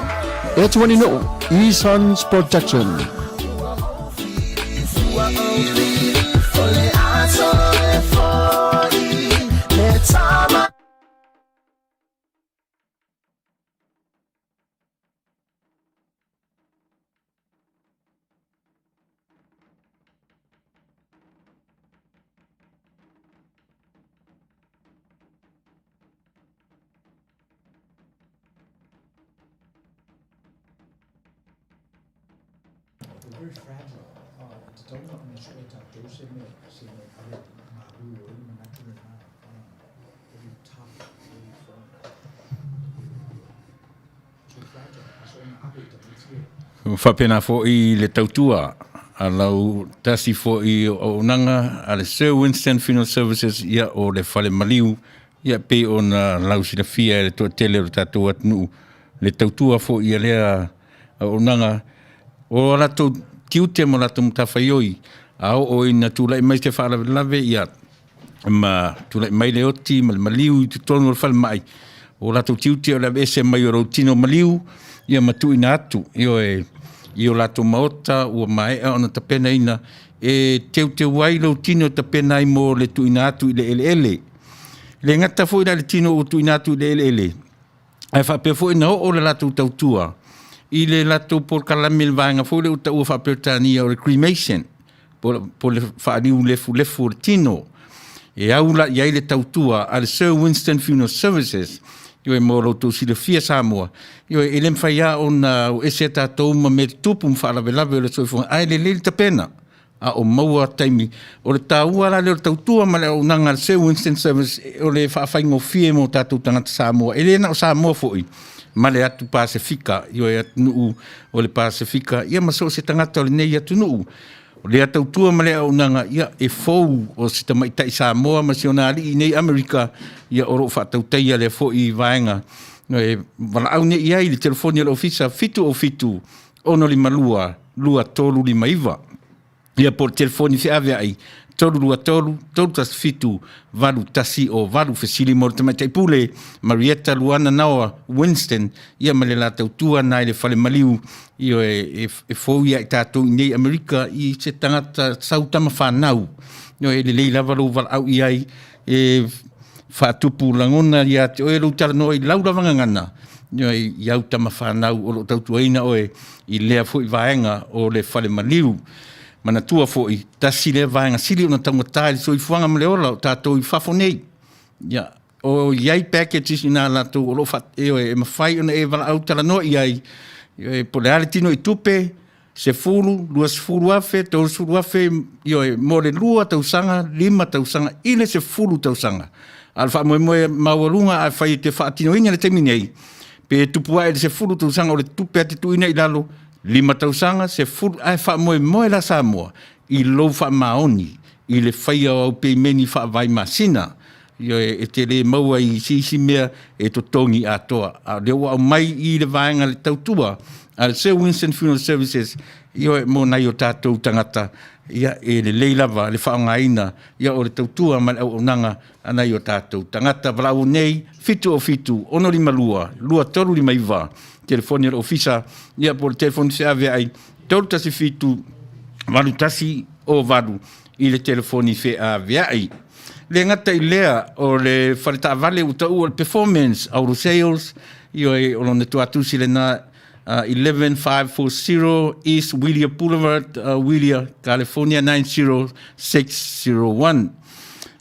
E Tuani Nuu, E-Sons Production. Very fragile. E tatau ona sue tatou se mea, se mea e ave galue ai le manatu lena. Very tough, very firm. So fragile. So ona ave i tamaiti e. Faapena foi le tautua a lau tasi foi o auaunaga a le Sir Winston Funeral Services, ia o le fale maliu, ia pei ona lau silafia e le toatele o le tatou atunuu le tautua foi ia lea auaunaga o a latou tiute ma latou matafaioi a oo ina tulai mai se faalavelave ia ma tulai mai le oti ma le maliu i totonu o le falemai o latou tiute o le aveese mai o lou tino maliu ia ma tuuina atu ioe i o latou maota ua maea ona tapenaina e teuteu ai lou tino e tapena ai mo le tuuina atu i le eleele. E le gata foi la i le tino ua tuuina atu i le eleele, ae faapea foi na oo le latou tautua i le latou polokalame i le vaega foi lea ua taua faa-Peretania o le cremation, po le faaliu lefulefu o le tino. E au la i ai le tautua a le Sir Winston Funeral Services, ioe mo lo outou silafia Samoa, ioe e le mafai lava ona o ese tatou ma mea tutupu ma faalavelave o le soifuaga, ae lelei le tapena a o maua taimi. O le taua la lea o le tautua ma le auaunaga a le Sir Winston Service o le faafaigofie mo tatou tagata Samoa. E le na o Samoa foi ma le atu Pasefika, ioe atunuu o le Pasefika, ia ma so o se tagata o lenei atunuu. O lea tautua ma le auaunaga, ia e fou o se tamaitai Samoa ma si ona alii nei Amerika, ia o lo o faatautaia lea foi vaega. E valaau nei i ai i le telefoni a le ofisa 707 652 2359. Ia po o le telefoni feaveai 323 317 8108. Fesili mo le Tamaitai Pule, Marietta Luana Naoa Winston, ia ma le la tautua na i le fale maliu, ioe, e fou ia i tatou i nei Amerika i se tagata sau tama fanau. Ioe, e lelei lava lou valaau i ai e faatupu lagona ia te oe lou talanoa i lau lava gagana, ioe, i au tama fanau o lo o tautuaina oe i lea foi vaega o le fale maliu. Manatua foi, tasi lea vaega sili ona taugata i le soifuaga ma le ola o tatou i fafo nei. Ia, o i ai packages i nā latou o lo o fa, ioe, e mafai ona e valaau talanoa i ai, ioe, po o le a le tino i tupe, 10, 20,000, 30,000, ioe, mo le 2 tausaga, 5 tausaga, i le 10 tausaga. A o le faamoemoe maualuga afai e te faatinoina i le taimi nei, pe tupu ae i le 10 tausaga o le tupe a te tuuina i lalo, 5 tausaga, 10, ae faamoemoe la Samoa i lou faamaoni i le faia o au peimeni faavae masina. Ioe, e te le maua i se isi mea e totogi atoa. A o lea ua aumai i le vaega le tautua a le Sir Winston Funeral Services, ioe, mo nai o tatou tagata, ia, e lelei lava le faaaogaina, ia, o le tautua ma le auaunaga a nai o tatou tagata. Valaau nei, 707 652 2359, telefoni a le ofisa, ia, po o le telefoni feaveai, 317 8108 i le telefoni feaveai. Le gata i lea, o le fale taavale ua taua o le Performance Auto Sales, ioe, o lona tuatusi lena, 11540 East Whittier Boulevard, Whittier, California 90601.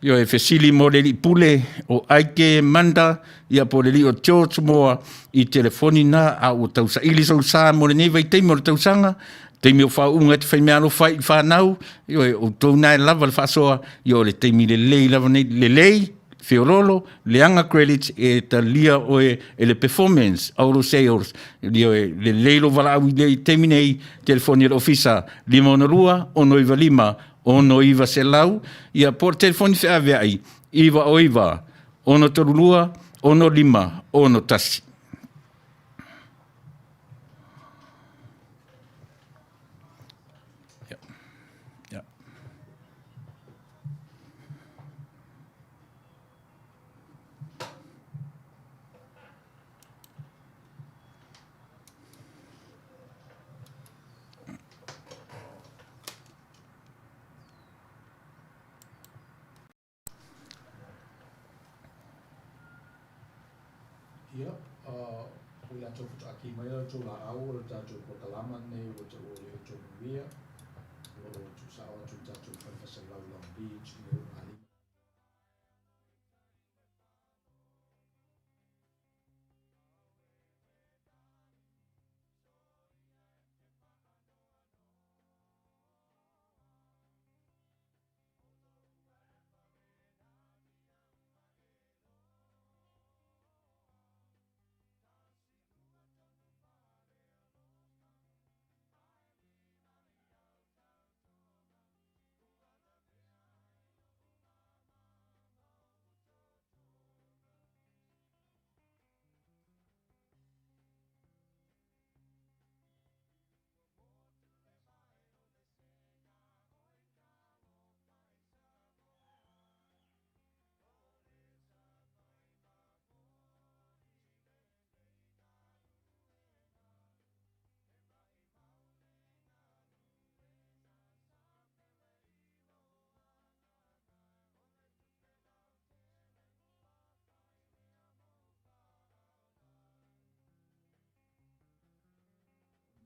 Ioe, fesili mo le alii pule o Aike Manda, ia po o le alii o George Moa i telefoni na, a ua tausaili sou sa mo lenei vaitaimi o le tausaga, taimi o faauuga e te faimeaalofa ai i fanau, ioe, o outou na e lava le faasoa, ia o le taimi lelei lava nei, lelei, feololo, leaga credits e talia oe e le performance auto sales, ioe, lelei lou valaau i le taimi nei, telefoni a le ofisa, 562 695 6900, ia po o le telefoni feaveai, 909 632 6561. Ia, o le latou faatoa mai la outou laau o le tatou polokalama lenei ua taua o le outou manuia, o lo o tuusao atu i le tatou fale faasalalau i Long Beach i le ulugalima.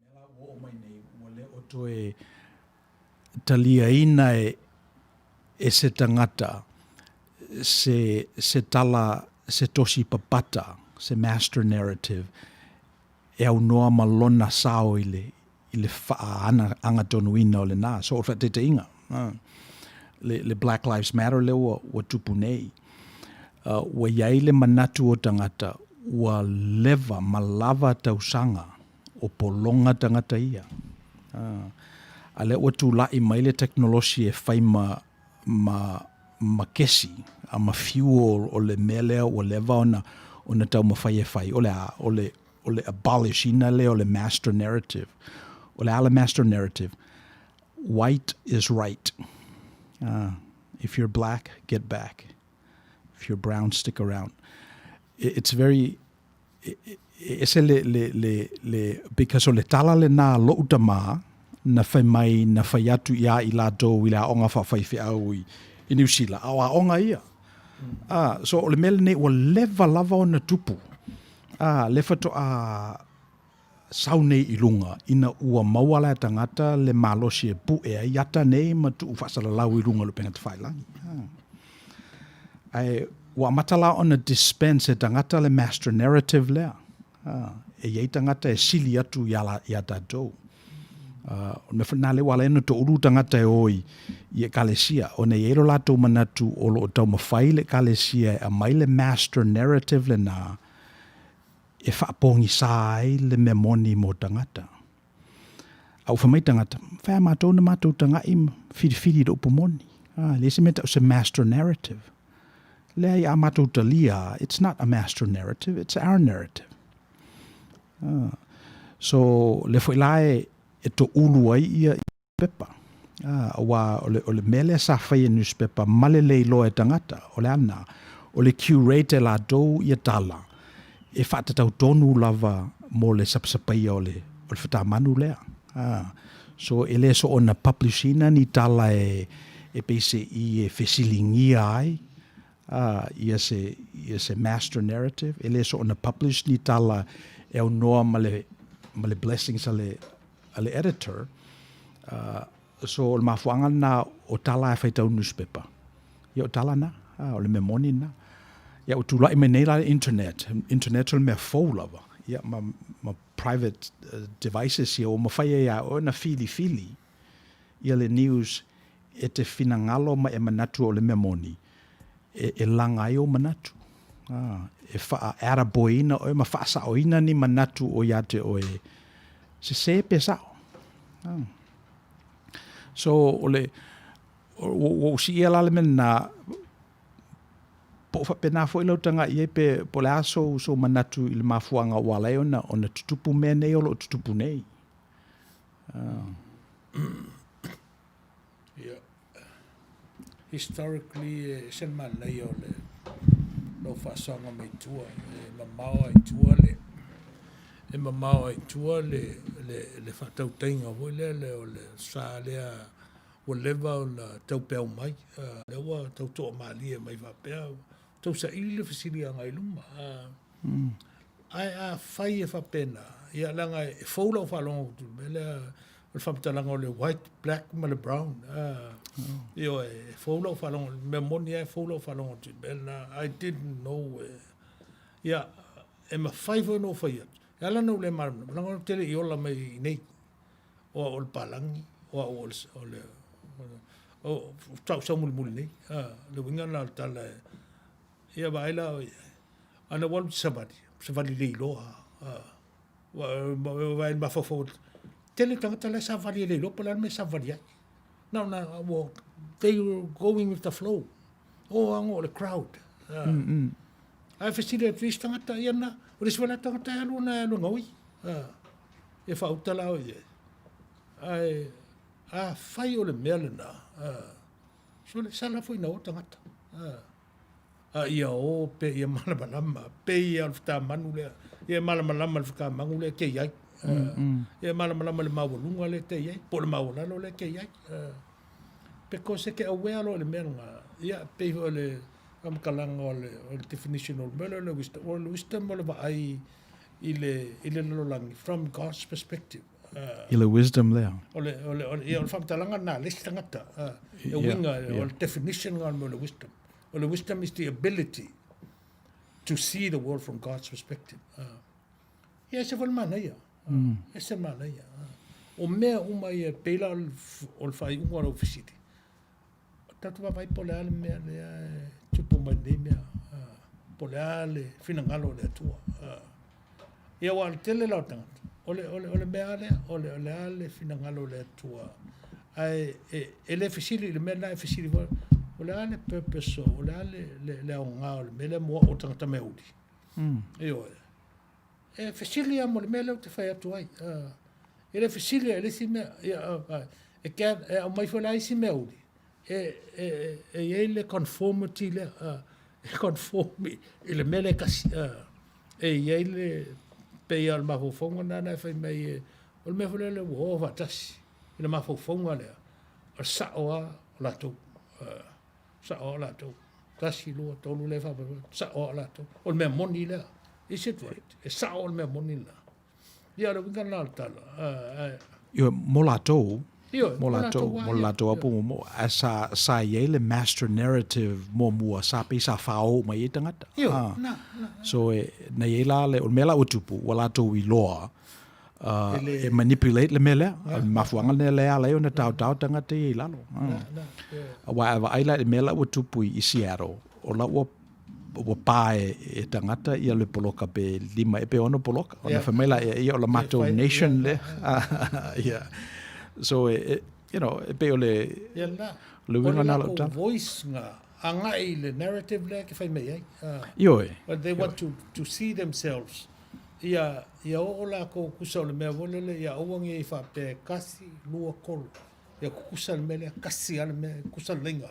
Mea la ua oo mai nei, ua le o toe taliaina e, e se tagata se, se tala, se tosi papata, se master narrative, e aunoa ma lona sao i le, i le faaagatonuina o lena. So, o le faataitaiga, le, le Black Lives Matter lea ua, ua tupu nei, uh, ua i ai le manatu o tagata ua leva ma lava tausaga o pologa tagata ia. Uh, a lea ua tulai mai le tekonolosi e fai ma, ma, ma kesi, a ma fuel o le mea lea ua leva ona, ona taumafai e fai, o le a, o le, o le abolish ina lea o le master narrative. O le a le master narrative? White is right. If you're black, get back. If you're brown, stick around. It's very, e ese le, le, le, le, because o le tala lenā a lo'u tamā, na fai mai, na fai atu iā i latou i le aoga faafaifeau i, i Niu Sila, a o aoga ia. Ah, so o le mea lenei ua leva lava ona tupu. Ah, le faatoa sau nei i luga ina ua maua la e tagata le malosi e pu'e ai ata nei ma tuu faasalalau i luga o le upega tafailagi. Ae ua amata la ona dispense e tagata le master narrative lea. E i ai tagata e sili atu iā, iā tatou. O le mea foi lena lea ua ala ai ona toulu tagata e o i, i ekalesia, ona e i ai lo latou manatu o lo o taumafai le ekalesia e aumai le master narrative lenā e faapogisā ai le mea moni mo tagata. A ua fai mai tagata, fai a matou na matou taga'i ma filifili i le upu moni. A, e leai se mea tau se master narrative. Leai, a matou talia, it's not a master narrative, it's our narrative. A, so, lea foi la e, e toulu ai ia pepa. Aua o le, o le mea lea sa fai e newspaper ma le le iloa e tagata, o le a lena? O le curate e latou ia tala e faatatau tonu lava mo le sapasapaia o le, o le fatamanu lea. So e le soona publish ina ni tala e, e peiseai e fesiligia ai ia se, ia se master narrative, e le soona publish ni tala e aunoa ma le, ma le blessings a le, a le editor, so o le mafuaaga lena o tala e faitau newspaper. Ia o tala na, o le mea moni lena. Ia ua tulai mai nei la le internet, internet o le mea fou lava, ia ma, ma private devices ia ua mafai ai ia oe ona filifili ia le news e te finagalo ma e manatu o le mea moni e, e laga ai ou manatu. E faa-attaboy-ina oe ma faasaoina ni manatu o ia te oe sesē pe sa'o. So, o le, ua ou siia la le mea lenā, po o faapena foi lau tagai i ai pe po o le a sou, sou manatu i le mafuaaga ua ala ai ona, ona tutupu mea nei o lo o tutupu nei. Ia, historically e ese le manaia o le lau faasoaga mai tua, e mamao lava i tua le, e mamao lava i tua le, le, le faatautaiga foi lea le o le sa lea ua leva ona taupeau mai, lea ua tau toamalie mai faapea, tau saili le fesili agai i luma. Ae afai e faapena, ia leaga e fou lau faalogo atu i le mea lea o le faamatalaga o le white, black ma le brown. Ioe, e fou lau faalogo, le mea moni lava e fou lau faalogo atu i le mea lena. I didn't know. Ia, e mafai foi ona ou fai atu, e ala ona ou le malamalama, leaga ou te le i ola mai i inei. O au o le palagi, o au o le, o le, o, faatoa ou sau mulimuli nei. Le uiga lena o le tala e, ia vaai la oe i ai. Ana ua alu i te savali, savali le iloa. Ua vaai mafaufau, tele tagata la e savali e le iloa po o le a le mea e savali ai. Na ona, ua, they were going with the flow. O ago o le crowd. Ae fesili atu i isi tagata, ia na, o le isi foi la tagata e alu ona e alu e gaoi. E faauta la oe i ai. Ae afai o le mea lena, sole, sala foi na o tagata. A ia o pe ia malamalama, pe ia o le whatamanu lea, ia malamalama le whakamangu lea te iai. Ia malamalama le maualuga lea te iai, po le maualalo lea te iai. Because e te aware loa i le mea lena, ia pei foi o le faamatalaga o le, o le definition o le mea lea o le wisdom, o le wisdom o le vaai i le, i le lalolagi from God's perspective. I le wisdom lea. O le, o le, o le, ia, o le faamatalaga lena a le isi tagata. E uiga, o le definition lena o le mea o le wisdom. O le wisdom is the ability to see the world from God's perspective. Ia, ese foi le manaia. Ese le manaia. O mea uma ia, pei la o le faaiuga o lau fesili, tatou vaavaai po o le a le mea lea e tupu mai lenei mea, po o le a le finagalo o le Atua. Ia aua o le tele la o tagata, o le, o le, o le mea lava lea, o le, o le a le finagalo o le Atua. Ae e, e le fesili i le mea lena, e fesili foi, o le a le purpose, o le a le, le, le aoga o le mea lea mo au o le tagata meauli. Ioe. E fesili lava mo le mea lea ou te fai atu ai. E le fesili lava i le isi mea. Ia, e, e aumai foi la isi meauli. E, e, e i ai le conformity lea, e conform i le mea lea e tasi. E i ai le, pei lava o le mafaufauga lena na e fai mai e, o le mea foi lea ua o faatasi i le mafaufauga lea, o le sao lava o latou. Sao lava latou. Tasi, lua, tolu lea e faapea mai, sao lava latou. O le mea moni lea. Is it right? E sao le mea moni lena. Ia, o le uiga lena o le tala. Ioe, mo latou, mo latou, mo le latou apu mo, a sa, sa i ai le master narrative muamua, sa pei sa fao uma i ai tagata. Ioe, na, na. So, e, na i ai la le, o le mea la ua tupu, ua latou iloa, e manipulate le mea lea. O le mafuaaga lea e ala ai ona taotao tagata ia i lalo. Aua a vaai la i le mea la ua tupu i Seattle, o la ua ua pa e, e tagata ia le poloka pe lima e pe ono poloka. Ona fai mai la ia, ia o la matou nation lea. Yeah. So, e, e, you know, e pei o le, Ia lena. le uiga na lau tala. voice nga agai i le narrative lea ke fai mai ai. Ioe. But they want to see themselves ia, ia oo lakou kusa o le mea foi lele, ia aua nei i faapea e kasi, lua, tolu. Ia kukusa le mea lea, kasi lava le mea, kusa le laina.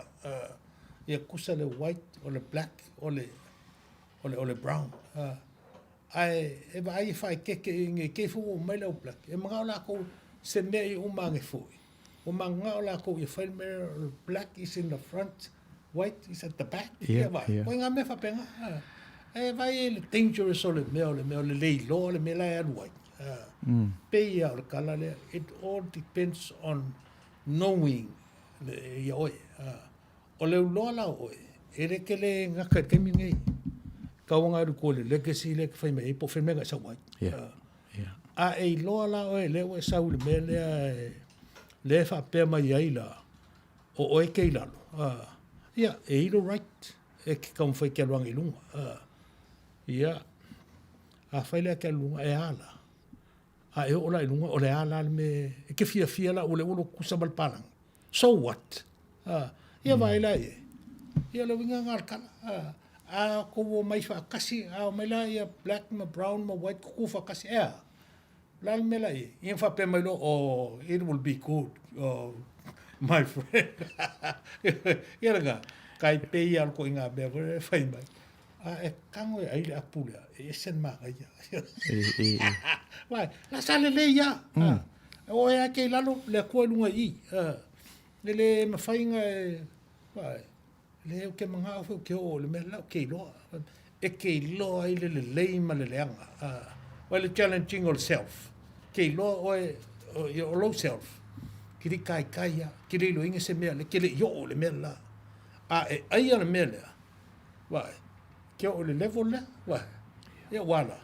Ia kusa le white, o le black, o le, o le, o le brown. Ae e vaai e faaeteete ne i te i foi ua omai le au black, e manao lakou se mea ia uma ane foi. Ua manao lakou ia fai le mea o le black is in the front, white is at the back. Ia vaai, o ituaiga mea faapena. E vaai i le dangerous o le mea, o le mea o le le iloa le mea la e alu ai. Pei lava o le tala lea, it all depends on knowing ia oe. O le uloa la o oe, e le tele gata i le taimi lenei. Tau ona alu i tua i le legacy lea e te fai mai ai po o fea le mea na e sau ai. A e iloa la oe lea ua e sau i le mea lea lea e faapea mai ai la, o oe e te i lalo, ia, e i lou right e te taumafai e te alu ane i luga. Ia, afai la e te alu i luga, e a la? A e oo la i luga, o le a la le mea e te fiafia la ua le ua lou tutusa ma le palagi? So what? Ia vaai la i ai. Ia o le uiga lena o le tala. A outou omai faatasi, a omai la ia black ma brown ma white tutu faatasi, e a? O le a le mea la i ai? Ia faapea mai loa, oh, it will be good, oh, my friend. Ia lena, kai pei lava o le ituaiga mea foi lea e fai mai. A e tago e ai le apu lea, e ese le manaia. Vai, la sa lelei ia. O oe a ke i lalo, le Atua i luga i i. E le mafai ona e, vai, le ou te manao foi ou te oo i le mea lela ou te iloa. E te iloa ai le lelei ma le leaga. Vai le challenging o le self. Ke iloa oe, o lou self, ke le i kaikai ia, ke le iloaina se mea, ke le i oo i le mea lela. A e aia le mea lea, Vaai, ke oo i le level lea, vaai, ia ua ala,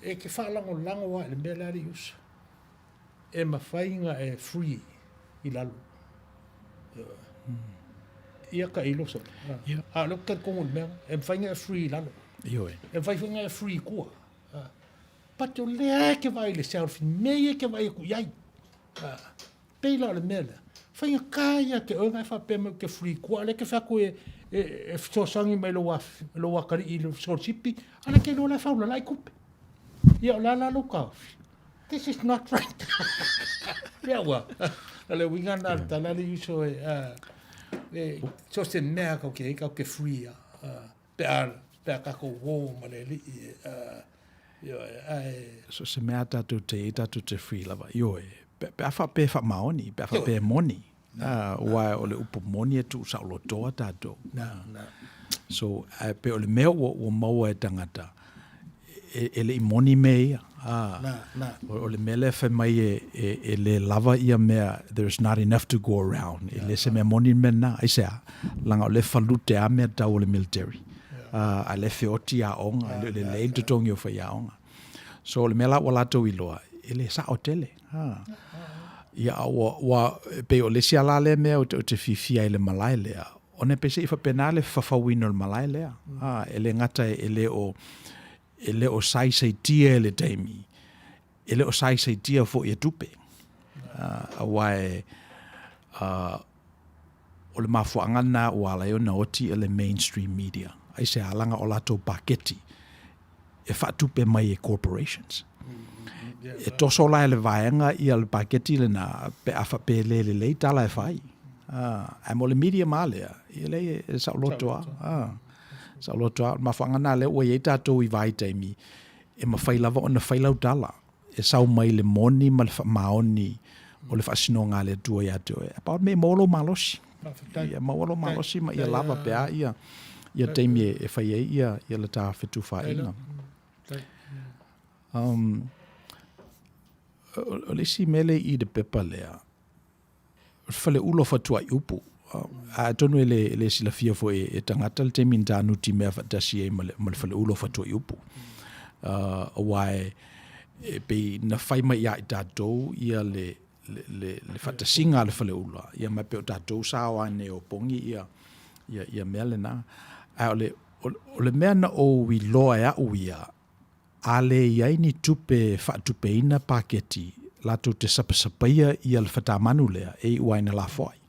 e te faalagolago lava i le mea lea alii uso, e mafai ona e free i lalo. Ia ka ilo sole. A o lea ou te talitonu i le mea lena, e mafai ona e free i lalo. Ioe. E mafai foi ona e free i tua. But o lea e te vaai i le self, i mea ia e te vaai atu i ai. Pei la o le mea lea, faigata ia te oe na e faapea mai ou te free kua, a o lea e te fai atu e, e, e fesoasoani mai lou, lou atalii i le sikolasipi, a o lea e te iloa la e faulala ai tupe. Ia o le a la lou taofi? This is not right. Ia ua, o le uiga lena o le tala alii uso e, e, so o se mea kau ke ai, kau ke free a, pe a, pe a tatou uō ma le alii e, ioe, ae. So se mea tatou te i, tatou te free lava, ioe, pe, pe a faapea e faamaoni, pe a faapea e moni, aua o le upu moni e tuusaolotoa tatou. Na, na. So, ae pei o le mea ua, ua maua e tagata, e, e le i moni mea ia. Na, na. O, o le mea lea fai mai e, e, e le lava ia mea, there is not enough to go around. E le se mea moni le mea lena. Aisea? Leaga o lea e falute lava mea tau o le military. A o lea e feoti aoga, e le o lelei le totogi o faiaoga. So o le mea la ua latou iloa, e le sao tele. Ia, a ua, ua, e pei o le isi ala lea mea ou te, ou te fiafia ai i le malae lea, ona e pei se i faapena le fafauina o le malae lea. E le gata e le o, e le o saisaitia e le taimi, e le o saisaitia foi e tupe. Aua e, o le mafuaaga lena ua ala ai ona oti le mainstream media. Aisea? Leaga o latou paketi e faatupe mai e corporations. E toso la e le vaega ia le paketi lena pe a faapea e le lelei tala e fai. Ae mo le medium lava lea, ia leai e saoloto lava. Saoloto lava. O le mafuaaga lena lea ua i ai tatou i vaitaimi e mafai lava ona fai lau tala e sau mai le moni ma le faamaoni o le faasinoga a le Atua ia te oe. Pau le mea ia maua lou malosi. Ia maua lou malosi ma ia lava pe a ia ia taimi e fai ai ia ia le ta fetufaaiga. O le isi mea lea i le pepa lea, o le faleula o Fatuaiupu. Atonu e le, le silafia foi e tagata le taimi na ta nutimea faatasi ai ma le, ma le faleula o Fatuaiupu. Aua e, e pei na fai mai ia i tatou ia le, le, le, le faatasiga a le faleula, ia ma pei o tatou sa o ai nei o opogi ia, ia, ia mea lena. Ae o le, o le mea na ou iloa e au ia, A le i ai ni tupe e faatupeina paketi, latou te sapasapaia ia le fatamanu lea e iu ai ina lafoai.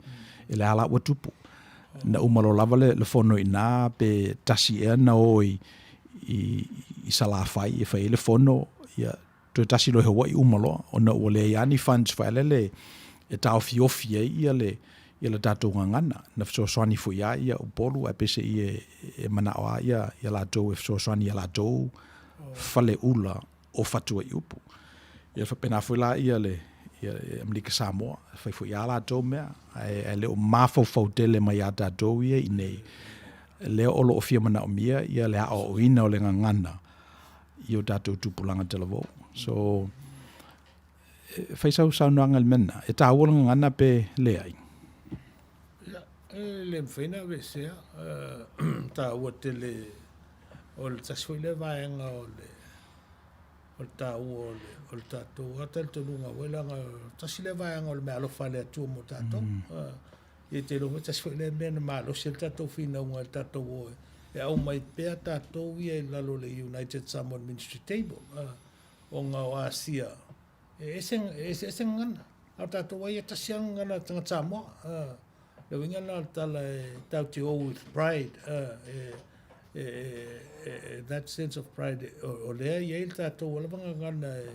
E lea la ua tupu. Na uma loa lava le, le fono i ina pe tasi ea na o i, i, i Salafai e fai ai le fono, ia, toe tasi loa i Hawaii uma loa, ona ua leai lava ni funds foi lele e taofiofi ai ia le, ia le tatou gagana. Na fesoasoani foi lava ia Upolu ae peiseai e, e manao lava ia, ia latou e fesoasoani ia latou faleula o Fatuaiupu. Ia faapena foi la ia le ia Amerika Samoa, e fai foi lava latou mea, ae, ae le o mafaufau tele mai ia tatou ia i inei, lea o lo o fia manaomia ia le aoaoina o le gagana i o tatou tupulaga talavou. So, fai sau saunoaga i le mea lena, e taua le gagana pe leai? Ia, e le mafai ona aveesea, taua tele, o le tasi foi lea vaega o le o le taua o le o le tatou lava talitonuga foi leaga tasi lea vaega o le meaalofa a le Atua mo tatou. Ia te iloa foi tasi foi lea mea na malosi ai le tatou finauga i le tatou o e aumai pea tatou ia i lalo o le United Samoan Ministry Table. Ona o Asia, e ese, e eseese gagana. A o tatou ai e tasi lava gagana tagata Samoa. Le uiga lena o le tala e tatou te o with pride, e, e, e, that sense of pride, o, o lea e i ai le tatou lava gagana e,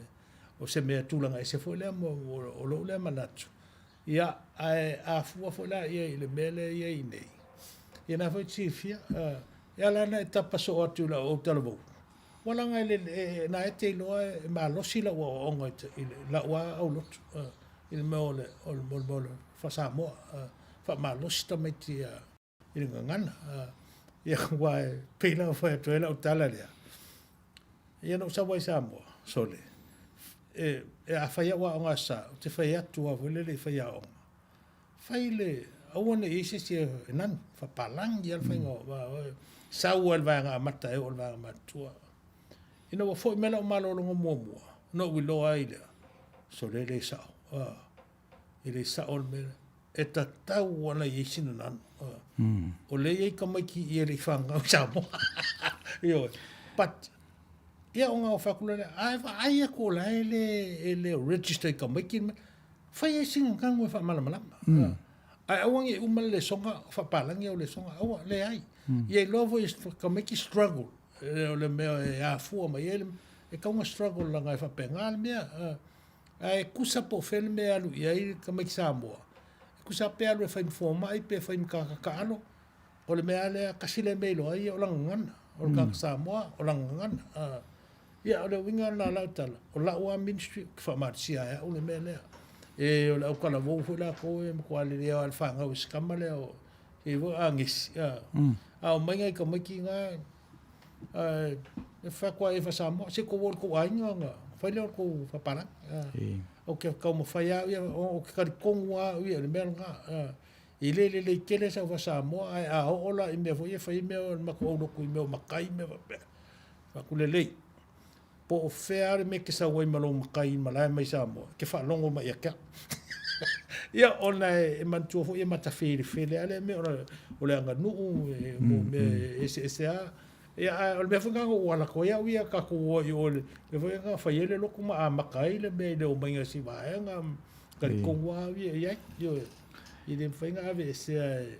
o se mea tulaga ese foi lea mo, o lou lea manatu. Ia, ae a fua foi la i ai i le mea lea e i ai nei, ia na foi e te silafia, e ala ona e tapa soo atu i lau autalavou, Ua laga e le, e, na e te iloa e malosi lau aoaoga i, te, i le, lau a aulotu, i le mea o le, o le, o le mea o le faa-Samoa, faamalosi tamaiti i le gagana. Ia, aua e pei la ona fai atu ai lau tala lea, ia na ou sau ai i Samoa, sole, e, e a fai au aoga Aso Sa, ou te fai atu lava foi lele i faiaoga, Fai le, aua ne i i ai se isi e nanu, faapalagi lava le faiga o, sau lava i le vaega amata e oo i le vaega matutua. Ina ua foi mai lau malologa muamua, ona ou iloa ai lea, sole e le sao, e le sao le mea lea. E tatau lava ona i ai sina nanu. O lea e i ai tamaiti e le i fanau i Samoa. Ioe. But, ia ona fai atu lea, a e vaai atu o la e le, e le register i tamaiti, Fai ai sina ganu e faamalamalama. Mm. Ae aua ne i uma le lesoga, faapalagi au lesoga, aua, leai. Mm. Ia iloa foi tamaiti struggle, o le mea e afua mai ai, e tatau ona struggle leaga e faapena le mea. Ae tusa po o fea le mea e alu i ai tamaiti Samoa, e tusa pe alu e fai ma fomai pe fai ma tagata taalo, o le mea lava lea, tasi lea mea e iloa ai o lana gagana. O le tagata Samoa, o lana gagana. Ia, o le uiga lena o lau tala, o lau lava ministry, ou te faamalosia e au le mea lea. E, o le autalavou foi latou e matua lelei lava le fanau e si tama lea o e foi Agesi. A, mm. a omai nai tamaiti na, a, e fai atu lava i faa-Samoa, se tou o i le tou aiga ona fai lea o le tou faapalagi. Ou te taumafai lava au ia, ou te talitonu lava au ia i le mea lena. E le lelei tele sau faa-Samoa, ae a oo la i mea foi ia e fai ai mea o le matou aulotu i mea o matai ma mea faapea, Fai atu, Lelei, po o fea lava le mea e te sau ai ma lou matai i malae mai Samoa, e te faalogo mai ia te au. Ia, ona e manatua foi e matafelefele lava lea mea, o le aganuu, e mo mea e eseese lava. Ia, ae o le mea foi lena na ou ala atu ai au ia, tatou o i o i le mea foi lena na fai ai le lotu ma amata ai le mea i le omaiga i si vaega, talitonu lava au ia i ai. Ioe, e le mafai ona aveesea e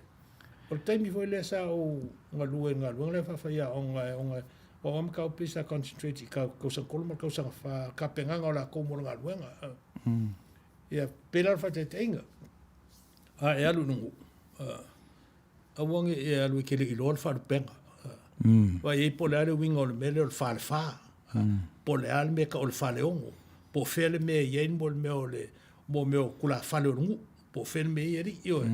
O le taimi foi lea sa ou galue i le galuega lea faafaiaoga ona o au mataupu ia sa concentrate i tausaga tolu ma le tausaga fa, tapenaga o latou mo le galuega. Ia, pei la o le faataitaiga. A e alu i le nuu, aua ne i e alu e te le i iloa le faalupega. Vaai i ai po o le a le uiga o le mea lea o le falefa, po o le a le mea e tau o le faleono, po o fea le mea e i ai le mea o le mo mea o tulafale o le nuu, po o fea le mea e i ai alii. Ioe.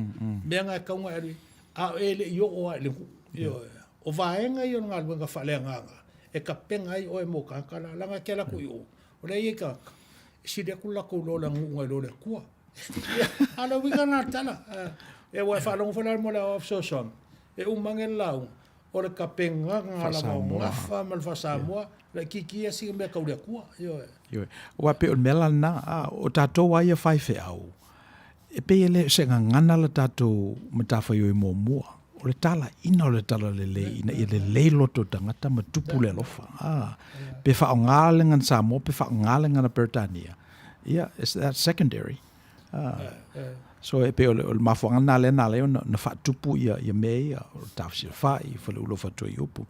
Mea na e tatau ona e alu i ai, a o e le i oo lava i le nuu. Ioe. O vaega ia o le galuega faaleagaga e tapena ai oe mo tagata la, leaga e te alu atu i o, o la e i ai tagata e sili atu le latou iloa o le aganuu nai lo le Atua. A o le uiga lena o le tala. Ia ua e faalogo foi la i le mea o le aoao fesoasoani, e uma ane le lauga, o le tapenaga lava o gafa ma le faa-Samoa, laitiiti ia sina mea tau le Atua. Ioe. Ioe. Aua e pei o le mea la lena, a, o tatou lava ia faifeau, e pei e le o se gagana le tatou matafaioi muamua, o le talaiina o le talalelei ina ia lelei loto o tagata ma tupu le alofa. A, pe faaaoga le gagana Samoa pe faaaoga le gagana Peretania, ia, it's that secondary. A, so e pei o le, o le mafuaaga lena lea na ala ai ona, ona faatupu ia, ia mea ia, o le tafesilafai, faleula o Fatuaiupu.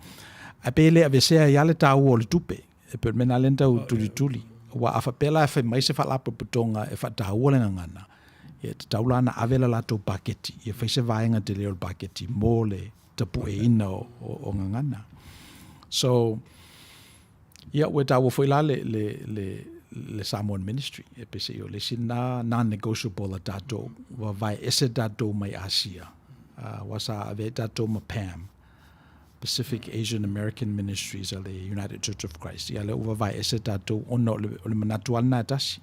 Ae pei e le aveesea ai lava le taua o le tupe. E pei o le mea lena lea na tau tulituli. Aua a faapea la e fai mai se faalapotopotoga e faataua le gagana, ia e tatau la ona ave le latou paketi, ia fai se vaega tele o le paketi mo le tapueina o, o, o gagana. So, ia ua taua foi la le, le, le, le Samoan Ministry, e peiseai o le isi lena non-negotiable a tatou, ua vae ese tatou mai Asia, aua sa ave ai tatou ma PAM, Pacific Asian American Ministries a le United Church of Christ. Ia lea ua vavae ese tatou ona o le, o le manatu lava lena e tasi.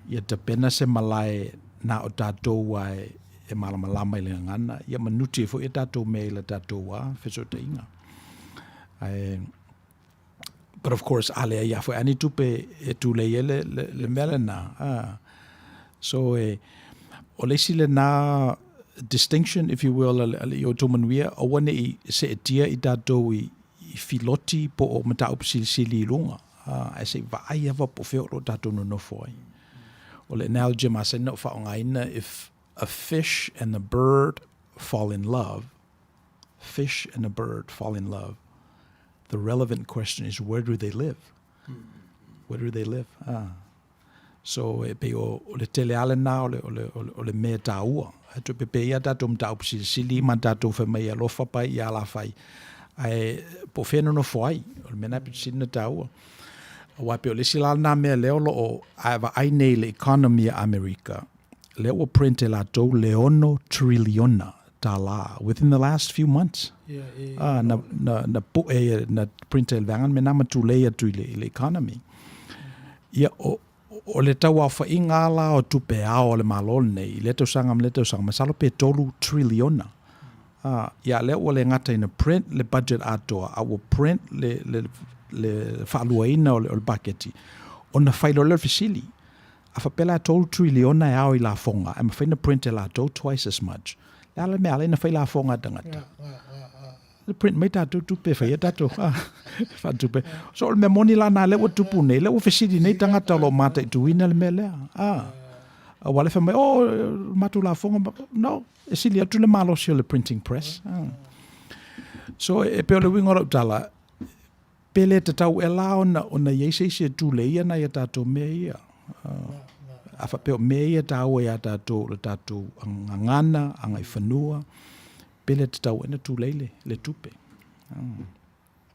Ia tapena se malae na o tatou a e, e malamalama i le gagana, ia manuti ai foi a tatou mea i la tatou a fesootaiga. Ae, but of course, a leai lava foi a ni tupe e tulei ai le, le, le mea lena. Ah. So, e, o le isi lena distinction, if you will, a le, a le i outou manuia, aua ne i seetia i tatou i, i filoti po o mataupu silisili i luga, ah, ae se i vaai lava po o fea o lo o tatou nonofo ai. O le analogy e masani ona ou faaaogaina, if a fish and a bird fall in love, fish and a bird fall in love, the relevant question is where do they live? Where do they live? Ah. So e pei o, o le tele lava lena o le, o le, o le, o le mea taua. Ae toe pepē ia tatou mataupu silisili ma tatou fai mai e alofa pai ia alafai. Ae po o fea e nonofo ai, o le mea lena e pito sili ona taua. Aua e pei o le isi la lena mea lea o lo o a e vaai nei i le economy a Amerika, lea ua print e latou le 6 triliona tālā within the last few months. Yeah, yeah, ah, na, na, na puʻe, na print e le vaega mea na ma tulei atu i le, i le economy. Ia, o, o le tauaofaiga lava la o tupe ao a le Malo lenei i lea tausaga ma lea tausaga, masalo pe 3 triliona. Ah, ia lea ua le gata ina print le budget atoa, a ua print le, le, le faaluaina o le, o le paketi, ona fai loa lea o le fesili. A faapea la e 3 triliona e ao i lafoga, ae mafai ona print e latou twice as much. Le a le mea ala ai ona fai lafoga a tagata? Le print mai tatou tupe e fai ai tatou faatupe. So o le mea moni la na lea ua tupu nei, lea ua fesili nei tagata o lo o mataituina le mea lea. Ah. Aua le fai mai, oh, matou lafoga, no, e sili atu le malosi o le printing press. Ah. So e pei o le uiga o lau tala, Pe le tatau ea la ona, ona i ai se isi e tuleia nai a tatou mea ia? A faapea o mea ia taua iā tatou o le tatou gagana, agaifanua, pe le tatau ea ona tulei le, le tupe?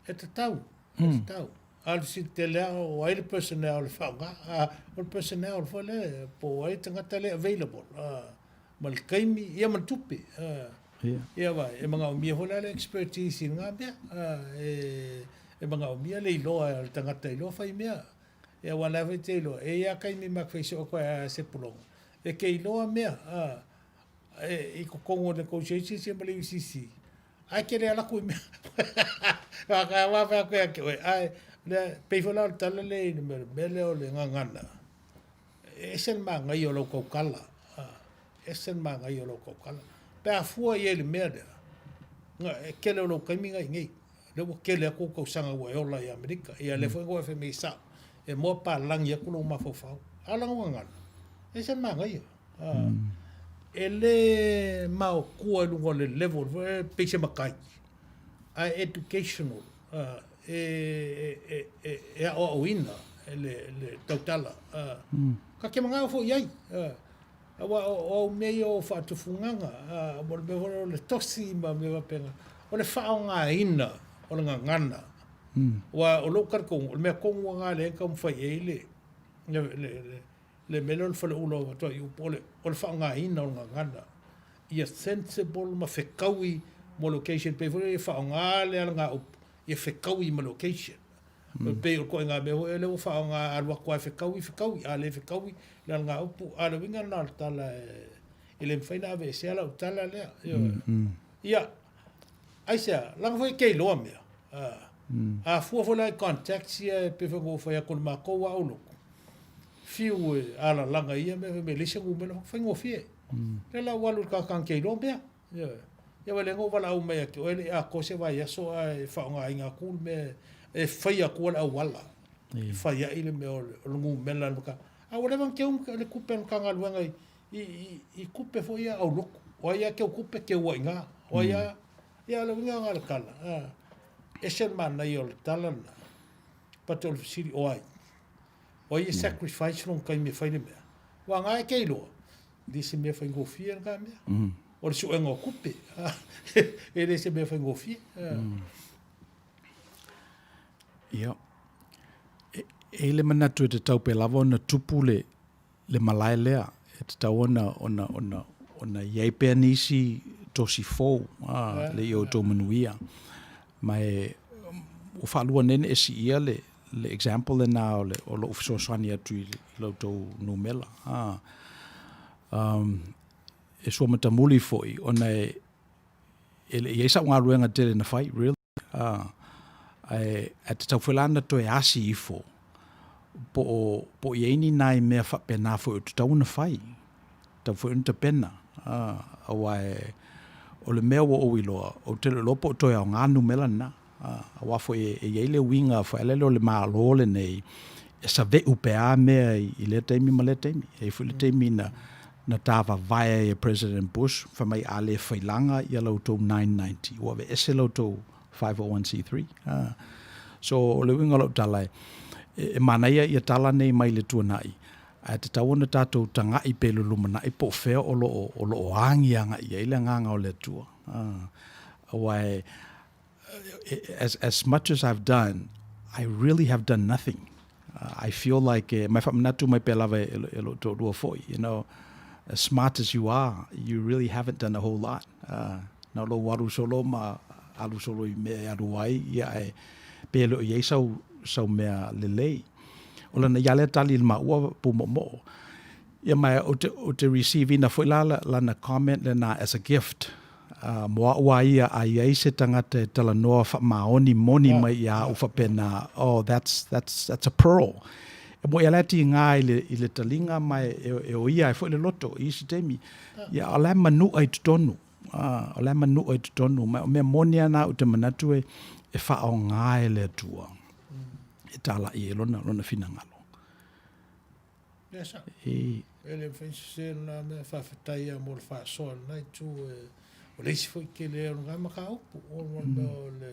E tatau, e tatau. A o le fesili tele lava, o ai le personnel e faaaoga? O le personnel foi lea, po o ai le tagata lea available, ma le taimi, ia ma le tupe. Ia vaai, e manaomia foi la le expertise i lena mea. E manaomia le iloa o le tagata iloa fai mea. Ia aua o la foi e te iloa, e i ai lava taimi ma te fai soo atu ai a se pologa, e te iloa mea i totonu o negotiations ia ma le UCC, ae te le alu atu i mea. Aua fai atu ia te oe, ae pei foi la o le tala lea i le mea lea o le gagana, E ese le manaia o lau tautala, ese le manaia o lau tautala. Pe a fua i ai i le mea lea, na, e tele o lou taimi na i inei. Lea ua tele atu ou tausaga ua e ola i Amerika. Ia lea foi na ou fai mai e sao, e moa palagi atu lou mafaufau. A o lana gagana, e ese le manaia. E le maotua i luga o le level foi, e pei se matai, ae educational. E aoaoina le tautala. Ta te manao foi i ai. Aua o, o au mea ia o faatufugaga, a, mo le mea foi lea o le tosi ma mea faapena, o le faaaogaina o le gagana. Aua o lou talitonuga, o le mea tonu lava lena lea e taumafai i ai le, le, le, le, le mea lea o le faleula o Faatuaiupu, o le, o le faaaogaina o le gagana ia sensible ma fetaui mo le occasion. Pei foi lea ia faaaoga le alagaupu ia fetaui ma le occasion. E pei o le ituaiga mea foi lea ua faaaoga a alu atu lava e fetaui, fetaui, a le fetaui le alagaupu. A o le uiga lena o le tala e le mafai ona aveesea lau tala lea. Ioe. Ia, aisea, leaga foi e te iloa mea. A fua foi la i contacts ia e pei foi ona ou fai atu o le matou lava aulotu, fiu e alalaga i ia mea fai mai e leai se numera, faigofie. Lea la ua alu i le tagata na te iloa mea. Ioe. Ia aua o lea na ou valaau mai ia te oe e le i atoa se vaiaso ae faaaogaina atu le mea e fai atua le auala e fai ai le mea o le numera a le Matagaluega. A ua leva ona teu le tupe a le Matagaluega i, i, i, i tupe foi ia aulotu. O ai lava teu tupe, teu ai i ina. O ai lava, ia o le uiga lena o le tala. E ese le manaia o le tala lena. But o le fesili, o ai? O ai e sacrifice lona taimi e fai le mea? Aua na e te iloa, e le se mea faigofie lena mea. O le suega o tupe, e le se mea faigofie. Ia, e i ai le manatu e tatau pea lava ona tupu le, le malae lea, e tatau ona, ona, ona, ona i ai pea nisi tosi fou, a, le i outou manuia. Ma e, ua faalua nei ona e siia le, le example lena o, le, o lou fesoasoani atu i, i la outou numela. A, um, e sua matamuli foi, ona e, e le i ai sau galuega tele na fai, really. A, ae, ae tatau foi la ona toe asi ifo, po o, po o i ai ni nai mea faapena foi o tatau ona fai, tatau foi ona tapena, a, aua e, o le mea ua ou iloa, ou te le iloa po o toe aoga numera na. A, aua foi e, e i ai le uiga foi lele o le Malo lenei, e save'u pea mea i, i lea taimi ma lea taimi. E i ai foi le taimi na, na tavavae ai e President Bush, fai mai a le failaga ia la outou 990, ua aveese la outou 501c3. A, so o le uiga o lau tala, e, e manaia ia tala nei mai le tuanai, ae tatau ona tatou taga'i pea i le lumanai po o fea o lo o, o lo o agi agai i ai le agaga o le Atua. A, aua e, as, as much as I've done, I really have done nothing. I feel like, eh, mai faamanatu mai pea lava e, e lou toalua foi, you know, as smart as you are, you really haven't done a whole lot. Na o lou alu solo ma alu solo i mea e alu ai, ia ae pe le o i ai sau, sau mea lelei. O lana ia lea tali i le maua pūmoomoo. Ia ma ou te, ou te receive ina foi la lana comment lena as a gift. Uh, mo a'u a ia a i ai se tagata e talanoa faamaoni moni mai ia a'u faapena, oh, that's, that's, that's a pearl. E mo'i a la e tiga i le, i le taliga ma e, e, e oia ai foi le loto i isi taimi. Ia, o la e manu'a i totonu. Uh, o la e manu'a i totonu. Ma o mea moni a na ou te manatu e, e faaaoga e le Atua. E tāla'i ai lona, lona finagalo. Ia sao. E. E le mafai ona sese lena mea, faafetai lava mo le faasoa i lena itu, e, o le isi foi tele o lena mataupu, o le mea o le,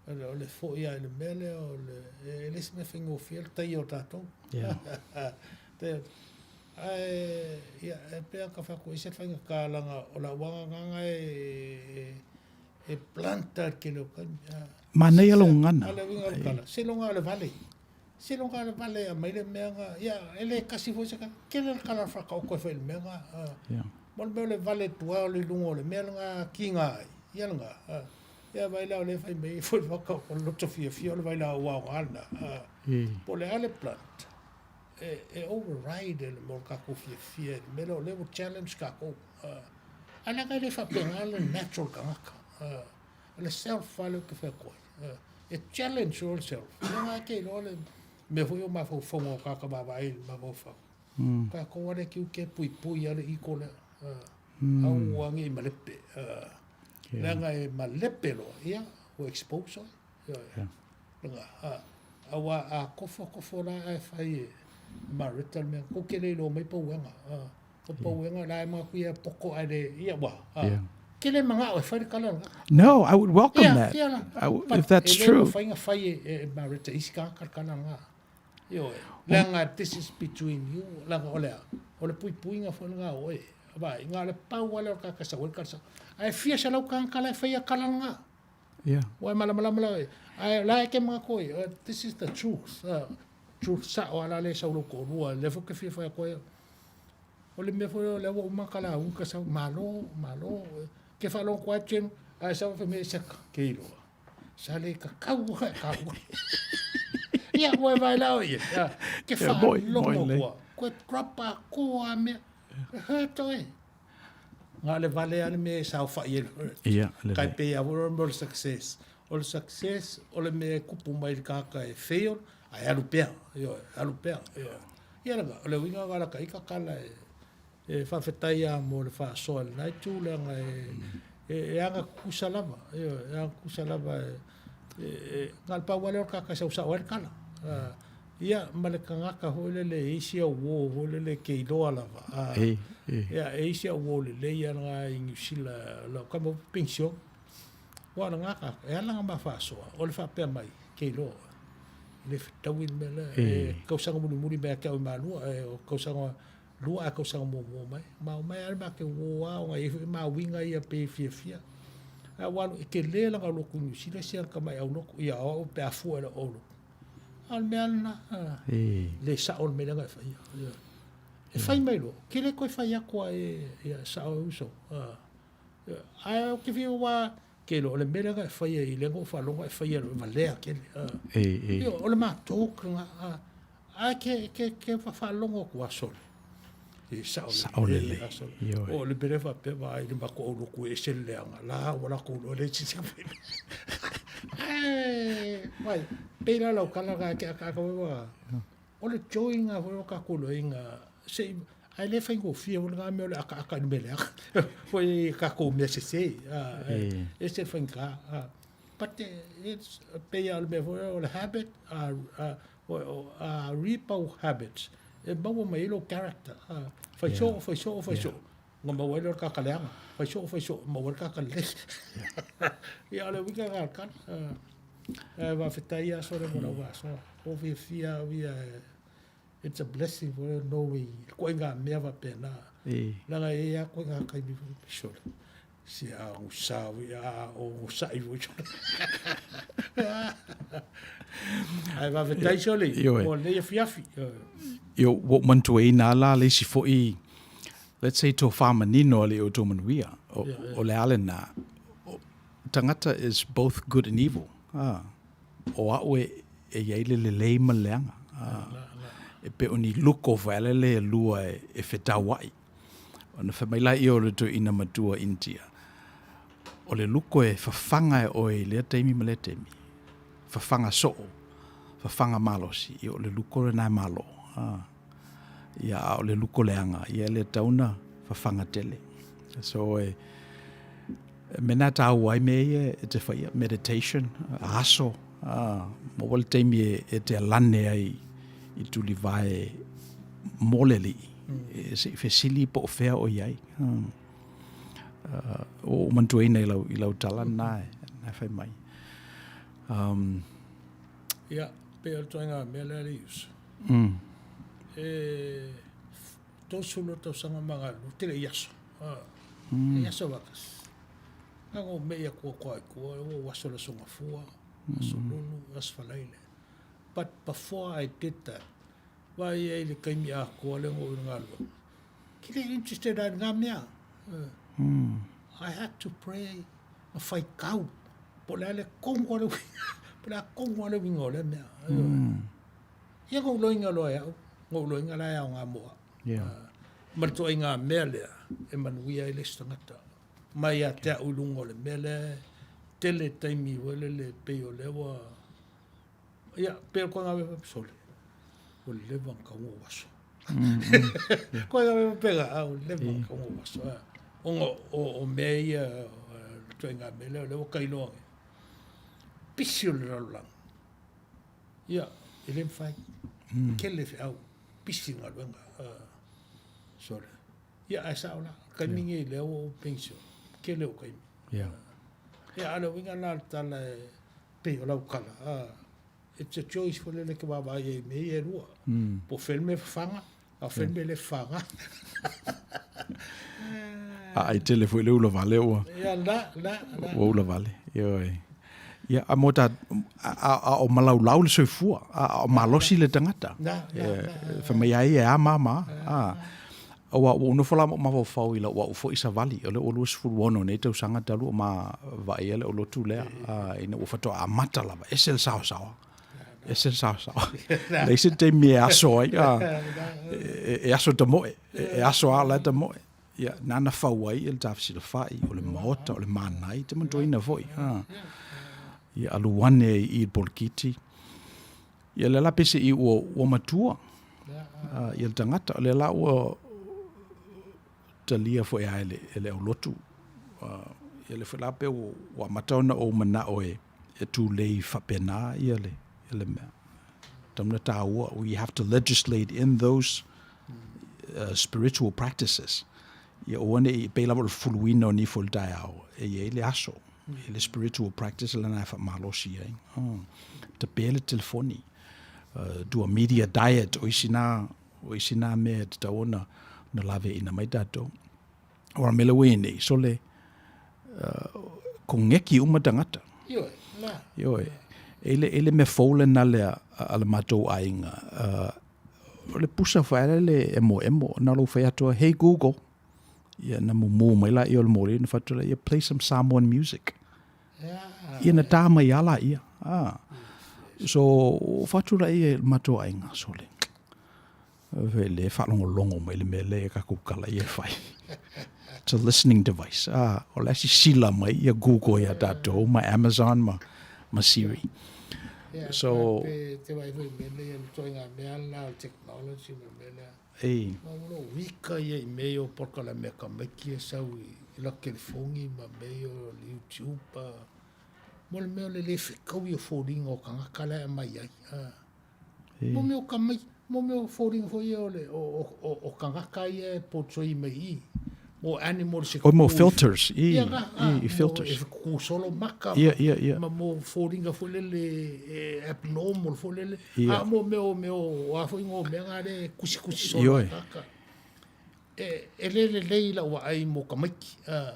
o le, o le foi lava i le mea lea o le, e le se mea faigofie le taia o tatou. Yeah. Taia. Ae, ia, e pei lava ona fai atu, e ese le faigata leaga o lau lava agaga e, e, e blunt lava i le tele o taimi. Manaia lou gagana. A o le uiga o le tala, seiloga lava o le vale. Seiloga le vale e aumai le mea na, ia, e le tasi foi se tagata, tele le tala faataoto e fai i le mea na. Yeah. Mo le mea o le vale tua o le luga o le mea lena kiga ai, ia lena. Ia vaai la o lea e fai mai foi le faataoto o le loto fiafia o le vailaau aoga lena. Po o le a le plant, e, e override le mea o le tatou fiafia i le mea lea o lea ua challenge tatou. Ae leaga e le faapena le natural tagata. O le self lava lea ou te fai atu ai. E challenge loa le self. Leaga e te iloa le mea foi o mafaufauga o tagata vaavaai i le mafaufau. Tatou lava lea e tiute puipui lava le ego lea. Aua ne i malepe. Leaga e malepe loa, ia, ua expose oe. Ioe. Leaga, aua a kofo kofo la ae fai e Maretta le mea, tou te le iloa mai pauega. O pauega la e manatu ia e poto ae le, ia ua, ke le manao e fai le tala lena. No, I would welcome yeah, that. Yeah, I, if that's e true. E le mafai ona fai e, e Maretta isi tagata le tala lena. Ioe. Leaga this is between you, leaga o le a? O le puipuiga foi lena o oe. Vaai, na o le pau lava lea o le tagata e sau ai le talosaga. Ae fia selau tagata la e faia tala lena. Yeah. Ua e malamalama la oe. Ae o la e te manatu ai, this is the truth. Truth sao lava la lea e sau i lou toalua, lea foi ou te fia fai atu ai au. O le mea foi lea ua uma ona talauga ka sau, malo, malo. Ke faalogo atu lava Jane, ae sau fai mai e saka, ke iloa. Sa le tatau ona e taua. Ia, ua e vaai la oe i ai. Ke faalogo atu, koe drop atoa lava mea. E hurt oe. Na o le vale lava le mea e saofai ai le hurt. Ia, lelei. Tai pei lava foi o le success. O le success, o le mea e kupu mai i le tagata e fail, ae alu pea. Ioe, alu pea. Ioe. Ia lena, o le uiga lena o lata ita tala e, e faafetai lava mo le faasoa i lena itu, leaga e, e, e aga tutusa lava. Ioe, e aga tutusa lava e, e, e, na o le pau lava lea o le tagata e sau sao ai le tala. Ia, ma le tagata foi lele e i ai si au uo foi lele e te iloa lava. Ia, e i ai si au uo lelei lava lena i Niu Sila, lau tama foi penisione. Aua o lena tagata, e ala ona ma faasoa, o le faapea mai, te iloa oe, e le fetaui le mea lea. E tausaga mulimuli mai ia te au i Malua, o tausaga lua ae tausaga muamua mai. Ma omai lava le matou uo lava ona e i ai foi ma uiga ia pei e fiafia. Ae ua alu, e tele lana lotu i Niu Sila, si ana tamai aulotu, ia o au pe a fua i lau aulotu. A o le mea lava lena, le sao le mea lea na e faia. E fai mai loa, ke le toe fai atu lava e sao e uso. Ae ou te fiu aua ke iloa o le mea lea na e faia i lea na ou faalogo e faia e valea tele. O le matou lena. Ae ke, ke, ke faalogo atu a sole. E sao Sao lelei. Ioe. O le mea lea faapea vaai i le matou aulotu e ese le leaga. La ua latou iloa leai se isi Ae, vai, pei la lau tala lena ke akaaka foi ua, o le joy lena foi o tatou iloaina se i, ae le faigofie foi lena mea o le akaaka i le mea leaga. Foi i tatou mea sese, e ese le faigata. But it's, pei lava o le mea foi lea o le habit, reap our habits, e maua mai ai lou character. Fai soo, fai soo, fai soo, ona maua ai lea o le tagata leaga. Fai soo, fai soo, maua ai le tagata lelei. Ia, o le uiga lena o le tala. Ae faafetai lava Sole mo lau faasoa. Ua fiafia au ia, it's a blessing for you knowing ituaiga mea faapena. Leaga e i ai lava ituaiga taimi foi, sole. Si a gusa wi a o gusai foi sole. Ae faafetai sole mo lenei afiafi. Ioe, ua ou manatuaina lava la le isi foi, let's say tofa manino a le outou manuia, o le a lena, tagata is both good and evil. O au e i ai le lelei ma le leaga. E pei o ni luko foi a lele e lua e fetauai. Ona fai mai laia o le toeaina matua India, o le luko e fafaga e oe i lea taimi ma lea taimi, fafaga soo, fafaga malosi, ia o le luko lena e malo. Ia, a o le luko leaga, ia e le tatau ona fafaga tele. So, e, mea na tāua ai mea ia e te whaia, meditation, aso, maua le taimi e te alane ai i tulivae mo le Alii, e se i fesili po o fea o i ai. Ua ou manatuaina i lau, i lau tala lena e, na e fai mai. Ia, pei o le ituaiga mea lea le uso. E 30 tausaga ma galulue, tele i aso. E aso vakasi. Na ou mei atu atoa i tua, ua ou aso i le Aso Gafua, Aso Lulu, Aso Faraile. But before I did that, vaai ai i le taimi atoa lea na ou i le galuega, ke le interested ai i lena mea. I had to pray ma faitau po o le a le tonu a le uiga, po o le a tonu a le uiga o lea mea. Ia na ou loiga loa e au, na ou loiga la e aoga mo au. Ma le ituaiga mea lea e manuia ai le isi tagata. Mai ia te au i luga o le mea lea e tele taimi foi lele pei o lea ua, ia, pei o le koiga mea faapea, sole, ua leva ona tatau ona ou aso. Koiga mea faapena, ua leva ona tatau ona ou aso. Ona o mea ia, le ituaiga mea lea, o lea ua tailoa nei, pisi o le lalolagi. Ia, e le mafai. Tele feau, pisi galuega. Sole. Ia, ae sao la, o le taimi lenei lea ua ou penisione, tele ou taimi. Ia, a o le uiga la o le tala e pei o lau tala, It's a choice foi lele e te vaavaai ai i mea ia e lua. Po o fea le mea e fafaga, a o fea le mea e le fafaga. A ai tele foi le ula vale ua. Ia, la, la, la. Ua ula vale. Ioe. Ia, a mo ta, a, a o malaulau le soifua, a, a o malosi le tagata. Na, na, na. Fai mai ai e a mama. A. Aua ua ou nofo la ma ou mafaufau i lau au foi savali, o lea ua 26 nei tausaga talu o ma vaaia le olotu lea, ina ua faatoa amata lava, ese le saosaoa, ese le saosaoa. Leai se taimi e aso ai, e aso tamoe, e aso a la tamoe. Ia, nana fau ai le tafesilafai, o le maota, o le mānai, te mantuaina foi. Ia, alu ane i le polokiti. Ia lea la pese i ua, ua matua ia le tagata, o lea la ua talia foi a e le, e le aulotu. Ia lea foi la pe ua, ua amata ona ou manao e, e tulei faapena ia le, ia le mea. Tauna tāua, we have to legislate in those spiritual practices. Ia aua ne i pei lava o le fuluina o nifo i le taeao, e i ai le aso, e le spiritual practice lena e faamalosi ai. Oh. Tape le telefoni, do a media diet, o isi nā, o isi nā mea e tatau ona, ona laveaiina mai tatou. Aua o le mea lea ua i ai nei, sole, kogeki uma tagata. Ioe, la. Ioe. E le, e le mea fou lena lea a le matou aiga. O le pusa foi lea le emoemo, na lou fai atu, hey Google, ia na mumu mai laia o le moli, na fai atu laia, play some Samoan music. Ia na tā mai a laia. Ah. So, fai atu laia i le matou aiga, sole. Fe le faalogologo mai le mea lea ka kukala ia e fai. It's a listening device. Ah, o le sisila mai ia Google ia tatou ma Amazon ma, ma Siri. Yeah, So, pe te vai foi mea lea, le toenga mea la o technology ma mea lea. Ei. Ma o lo wika ia i mea o polokalame a tamaiti e sau i la telefoni ma mea o le YouTube. Mo le mea o le le fetaui o foliga o tagata la e aumai ai. Ah. Mo mea o tamaiti, mo mea o foliga foi ia o le, o, o, o tagata ia e portray mai i i. Mo animals e O mo filters, i, Ia, ga, ga, i, i filters. Mo e kuku solo maka. Ia, ia, ia. Ma mo foliga foi lele e abnormal foi lele. Ia. A mo mea o mea o a foi ngo mea nga le kusi kusi solo Ioe. tagata. E, e le lelei lau vaai mo tamaiti. Ah.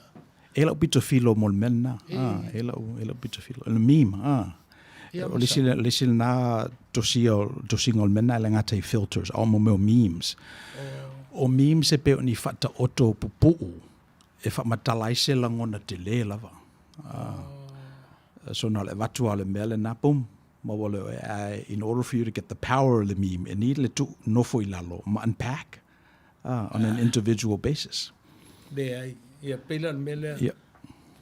E lau pito filo mo le mea lena. Ah, e lau, e lau pito filo. O le meme, ah. Ia, O le isi, le isi lena tosia, tosiga o le mea lena e le gata i filters, a o mo mea o memes. O memes e pei o ni faataoto pupuu e faamatala ai se lagona tele lava. Ah. So na o le avatu lava o le mea lena, boom, maua lea oe. Ae in order for you to get the power of the meme, e need le tuu nofo i lalo ma unpack on an individual basis. Leai, ia pei la o le mea lea. Ia.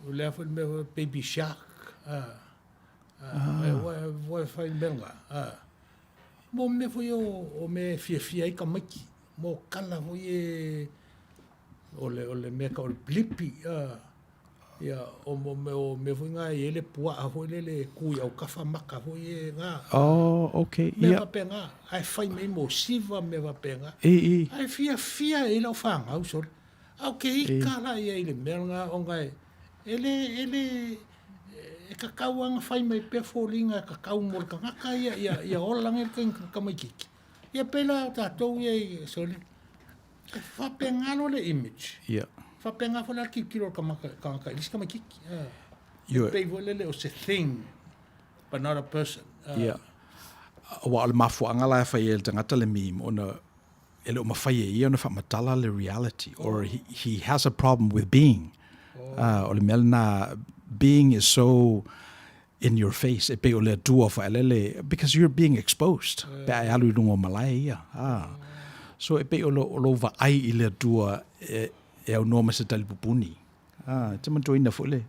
O lea foi le mea foi baby shark. Ah. Ah. Ua ua fai mea lena. Ah. Mo mea foi o o mea e fiafia ai tamaiti. Mo kala foi e o le o le mea tau o le pilipi. Ah. Ia, o mo mea o mea foi na e i ai le puaa foi lele e ku i autafa maka foi e na. Oh, okay. Mea Ia. faapena, ae fai mai mo siva mea faapena. I, i. Ae fiafia i lau fanau sole. A o ke ika la ia i le mea lena ona e, e le, e le, e tatau lava ona fai mai pea foliga e tatau mo le tagata ia, ia, ia ola nei le tamaitiiti. Ia pei la o tatou ia i, sole, E faapena loa le image. Ia. Faapena foi la le tilotilo a le tagata i le isi tamaitiiti. Ioe. E pei foi lele o se thing but not a person. Ia. Aua o le mafuaaga la e fai ai e le tagata le meme ona e le o mafai e ia ona faamatala le reality or he has a problem with being. O le mea lena, being is so in your face, e pei o le Atua faelele, because you're being exposed, pe a e alu i luga o malae ia. Ah. So e pei o lo, o lou vaai i le Atua e, e aunoa ma se talipupuni. Ah, e te mantuaina foi le,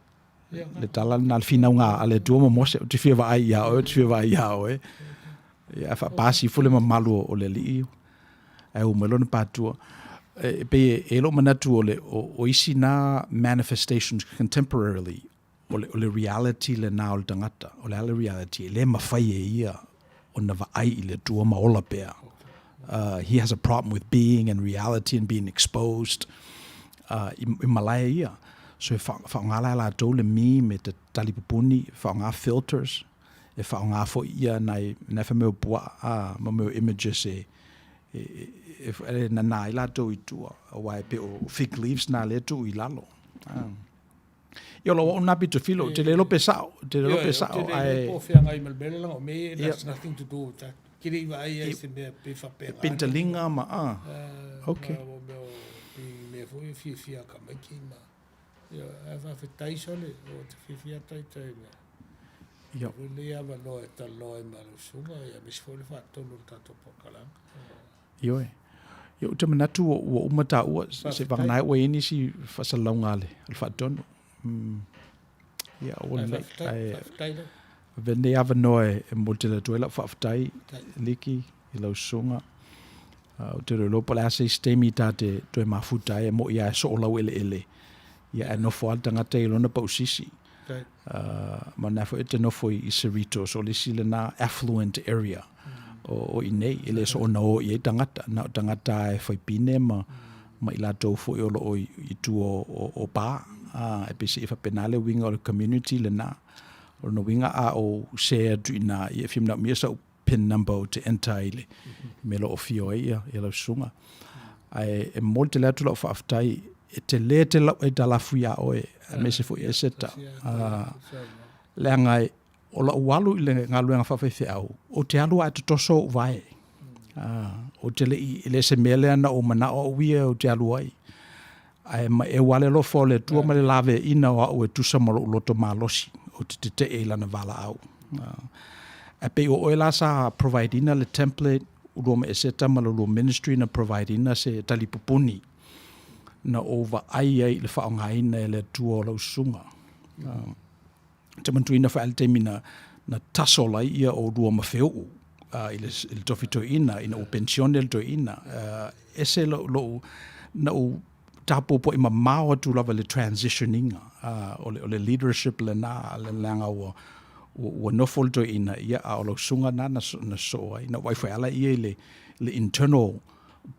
le tala lena le finauga a le Atua ma Mose, ou te fia vaai iā oe, ou te fia vaai iā oe. Ia, ae faapasi foi le mamalu o le Alii, ae ua mai lona patua. E, e pei e, e lou manatu o le, o, o isi nā manifestations contemporarily O le, o le reality lena o le tagata. O le a le reality? E le mafai e ia ona vaai i le Atua ma ola pea. He has a problem with being and reality and being exposed i, i malae ia. So e wha, whaonga la e latou le meme e te talipupuni, whaonga filters, e faaaoga foi ia nai nai fa mea o puaa a ma mea o images e e e e nana ai latou i tua aua e pei o fig leaves na lea e tuu i lalo. Ia o lau au na pito filo, ou te le iloa pe sao, ou te le iloa pe sao, ae... Po o feagai ma le mea lea leaga o mea ia it has nothing to do with that. Ke le i vaai ai i se mea pe faapena. E pintalinga ma a. Okay. Ma mea o pei mea foi e fiafia tamaiti ma ia ae faafetai sole ua te fiafia taitai mea. Ia. Foi lenei avanoa e talanoa ai ma lau susuga ia aemaise foi le faatonu o le tatou polokalame. Ioe. Ia ou te manatu ua, ua uma taua, se vagana ai ua i ai nisi faasalalauga a le, a le faatonu. Mm. Ia, ua lelei. Ae, avea lenei avanoa e, e momoli tele atu ai lau faafetai, Liki, i lau susuga. Uh, ou te iloa po o le a se isi taimi ta te toe mafuta ai, e mo'i lava e soo laueleele, ia ae nofo lava le tagata i lona pausisi. Ma lena foi e te nofo i Cerritos, o le isi lena affluent area o i inei, e le soona o i ai tagata, na o tagata e faipine ma, ma i latou foi o loo i tua o pa. E pei e faapena le uiga o le community lena. O lona uiga a ou share atu i ina, ia e fia manaomia sau pin number ou te enter ai i le mea o lo o afio ai ia, ia lau susuga. Ae e momoli tele atu lau faafetai, e tele tele lau aitalafu iā oe, aemaise foi Eseta. Leaga o lau alu i le galuega faafaifeau, ou te alu lava e totoso ou vae. Ou te le i, e le o se mea lea na ou manao au ia ou te alu ai. Ae maeu lava le alofa o le Atua ma le laveaiina o au e tusa ma lou loto malosi, ou te tetee i lana valaau. Ae pei o oe la sa provide ina le template, ulua ma Eseta ma le lua ministry na provide ina se talipupuni na ou vaai ai i le faaaogaina e le Atua o lau susuga. Ou te manatuaina foi lava le taimi na, na tussle ai ia oulua ma Feuu i le, i le tofi toeaina ina ua penisione le toeaina. Ese lou, lou, na ou tapuapua'i mamao atu lava i le transition ina o le, o le leadership lena, leaga ua, ua, ua nofo le toeaina, ia, a o lau susuga lena na, na sosoo ai. Na ou vaai foi lava ia i le, le internal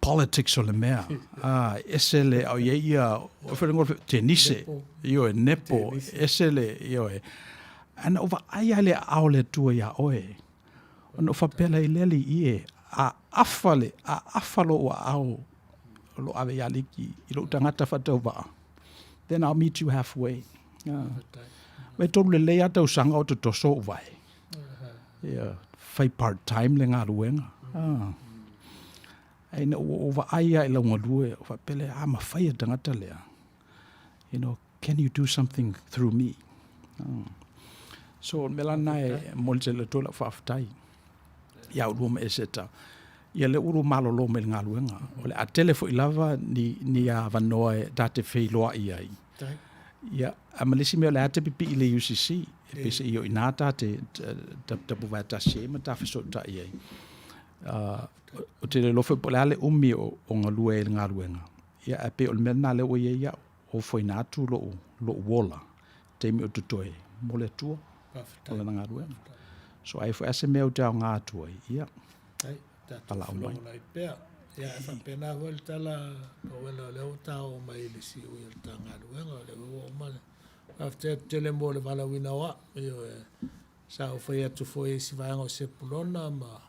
politics o le mea. Ah, ese le, au i ai ia, o wharenga o tenise, ioe, nepo, ese le, ioe. Ae na ou vaai lava i le aao o le Atua iā oe. Ona ou faapea lea i le Alii e, a afa le, a afa lou aao o lo o ave ia Liki i lou tagata faatauvaa, then I'll meet you halfway. Ah. E tolu lelei lava tausaga o totoso ou vae. Ia, fai part time le galuega. Ah. Ae ina ua ou vaai lava i lau galue, ou faapea lea, a mafai e le tagata lea, you know, can you do something through me? Ah. So, o le mea la lena e momoli tele atu ai lau faafetai ia oulua ma Eseta. Ia lea ua oulua malolo mai le galuega. O le a tele foi lava ni, ni avanoa e ta te feiloai ai. Ia, a ma le isi mea o le a te pipii i le UCC, e pei se i o i ina ta te tapuvae tasi ai ma ta fesootai ai. Ou te le iloa foi po o le a le umi o galue ai i le galuega, ia ae pei o le mea lena lea ua i ai au, ofoina atu lou, lou ola, taimi o totoe mo le Atua, o lana galuega. So ai foi lava se mea ou te aoga atu ai, ia, valaau mai. Pea. Ia, e faapena foi le tala, Towela, o lea ua ta oo mai i le siui o le ta galuega, o lea foi ua uma le faafetai atu tele mo le valaauina o au. Ioe, sa ou fai atu foi i isi vaega o Sepulona ma,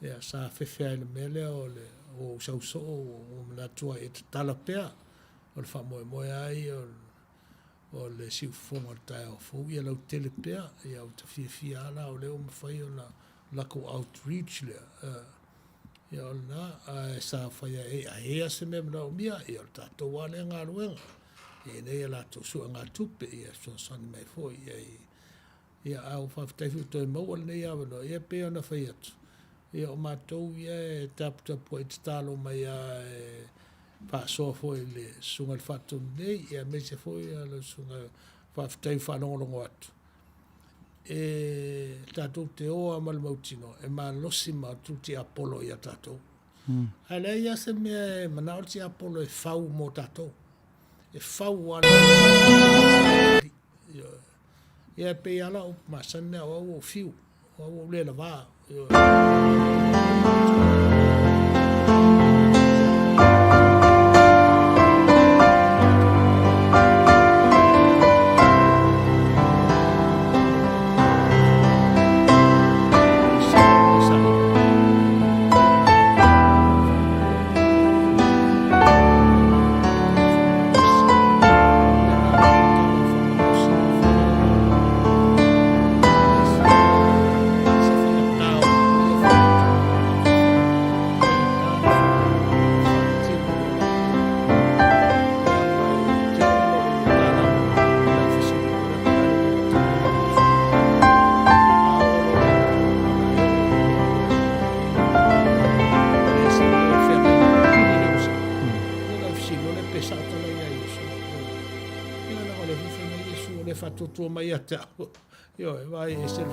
ia, sa fefe lava i le mea lea o le, ua ou sau soo, ua ou manatu ai e tatala pea, o le faamoemoe lava ia o le, o le siufofoga o le taeao fou, ia lautele pea, ia ou te fiafia lava la o lea ua mafai ona latou outreach lea, ia o lena, ae sa fai ai, a i ai lava se mea e manaomia, ia o le tatou lava lea galuega, e i ai a latou suegatupe, ia e fesoasoani mai foi i ai. Ia, a ua faafetai foi ua toe maua lenei avanoa, ia e pei ona fai atu, ia o matou ia e taputapuai tatalo mai lava e faasoa foi i le Susuga i le Faatonu nei, ia aemaise foi lau Susuga, faafetai ua faalogologo atu. E tatou te o lava ma le mautinoa, e malosi ma atu le tiapolo ia tatou. Ae leai lava se mea e manao le tiapolo e fau mo tatou. E fau lava le Ia e pei lava la upu masani lea, o au ua ou fiu, o au ua ou le lavā. faatuatua mai ia te au. Ioe, vaai e ese le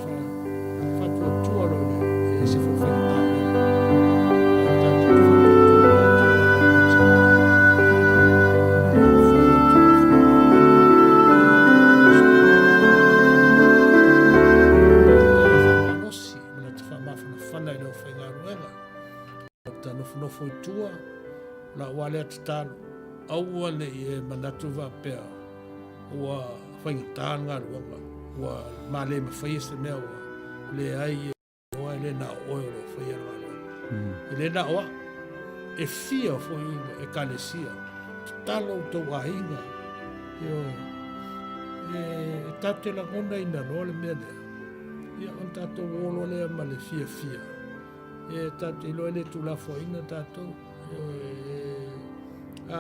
faatuatua loa le, e ese foi le faigata o le Malosi, ma te faamafanafana i le aufaigaluega. Ta nofonofo i tua, lau lava lea tatalo, aua ne i e manatu faapea ua faigata le galuega, ua ma le mafaia se mea ua leai e iloa e le na o oe o lo o faia le galuega. E le na o au. E fia foi ekalesia, tatalo outou aiga, ioe, e tatou te lagonaina loa le mea lea, ia ona tatou o loa lea ma le fiafia. E tatou te iloa e le tuulafoaiina tatou. A,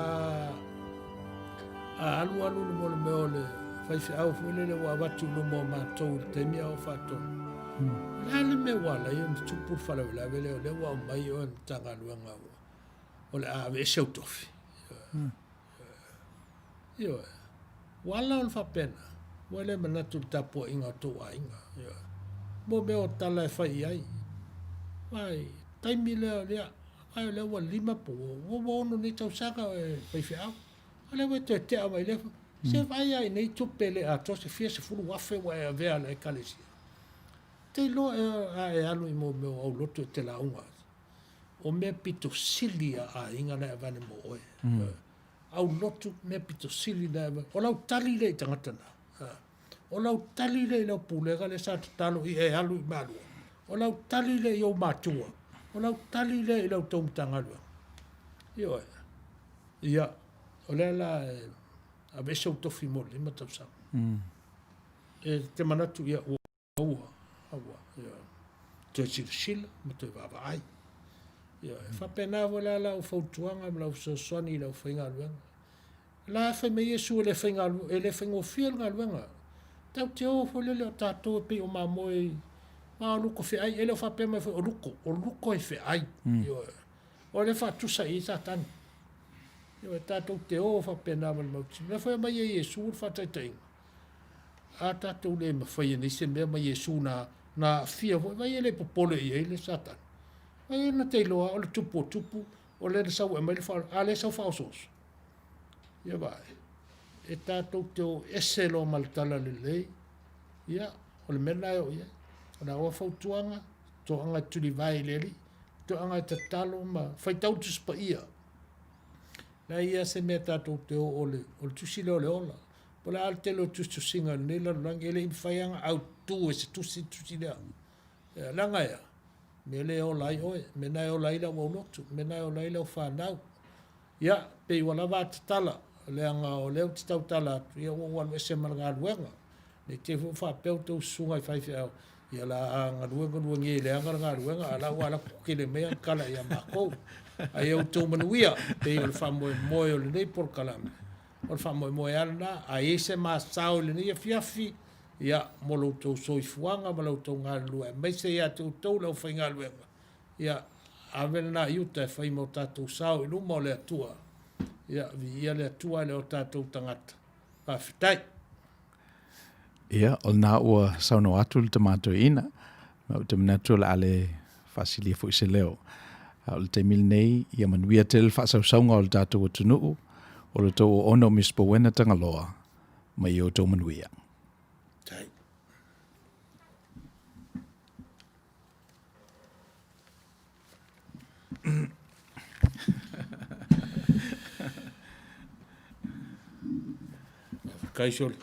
a alu alu le mo le mea o le faifeau foi lele ua avatu i luma o matou i le taimi a o faatonu. O le a le mea ua ala ai ona tupu le faalavelave lea o lea ua aumai oe e le Matagaluega ua o le a aveese ou tofi. Ioe. Ua ala ona faapena, ua le manatu i le tapuaiga o tou aiga. Ioe. Mo mea o tala e fai i ai. Vaai, taimi lea, ia, vaai o lea ua 5 po ua 6 nei tausaga o e faifeau. A lea ua e toe tea mai lea. Se vaai lava i nei tupe le atoa se fia sefulu afe ua e avea a le Ekalesia. Te iloa ea a e alu i mo mea o aulotu e te lauga ai. O mea pito sili a aiga na e avane mo oe. Aulotu, mea pito sili na e avane. O lau tali lea i tagata na. O lau tali lea i lau pulega lea sa tatalo i e alu i Malua. O lau tali lea i ou matua. O lau tali lea i la outou Matagaluega. Ioe. Ia, o lea la e aveese ou tofi mo le 5 tausaga. E te manatu ia ua Aua, aua, ioe. Toe silasila ma toe vaavaai. Ioe. E faapena foi la lau fautuaga ma lau fesoasoani i le aufaigaluega. O la e fai mai Iesu e le e le faigofie le galuega. Tatou te o foi lele o tatou e pei o mamoe i a o luko feai. E le o faapea mai foi o luko, o luko e feai. Ioe. O lea e faatusa i ai Satani. Ioe, tatou te o faapena ma le mautinoa. O lea foi e aumai e Iesu le faataitaiga. A tatou le mafaia nei se mea ma Iesu na, na aafia foi, vaai e le popole i ai le Satani. Vaai na te iloa o le tupu o tupu, o lea na sau e aumai le faa, a lea sau faaosooso. Ia vaai, e tatou te o ese loa ma le talalelei, ia, o le mea lena e oo i ai. O lau fautuaga, toaga e tulivae i le Alii, toaga e tatalo ma faitau le Tusi Paia. Leai lava se mea tatou te o, o le, o le tusi lea o le ola. Po o le a le tele o tusitusiga i lenei lalolagi, e le i mafai lava ona autu e se tusi le tusi lea. Leaga e a? Mea lea e ola ai oe, mea lena e ola ai lau aulotu, mea lena e ola ai lau fanau. Ia, pei ua lava a tatala, leaga o lea ou te tautala atu, ia ua ou alu ese ma le galuega. Ne i te i foi ua faapea outou susuga i faifeau, ia la a galue galue leaga le galuega, a la ua alu atu tele mai ana tala ia matou. Ae ia outou manuia, pei o le faamoemoe o lenei polokalame. O le faamoemoe lava lena, a i ai se ma sao i lenei afiafi, ia, mo lo outou soifuaga ma lo outou galulue, aemaise ia te outou le aufaigaluega, ia, ave lena i uta e fai ma o tatou sao i luma o le Atua. Ia, viia le Atua e le o tatou tagata. Faafetai. Ia, o lena ua saunoa atu le Tama Toeaina, ma ou te manatu o le a le faasilia foi se leo. A o le taimi lenei, ia manuia tele le faasausauga o le tatou atunuu, o le tou oona o Miss Bowena Tagaloa, ma ia outou manuia. Tai. Faafetai Soli.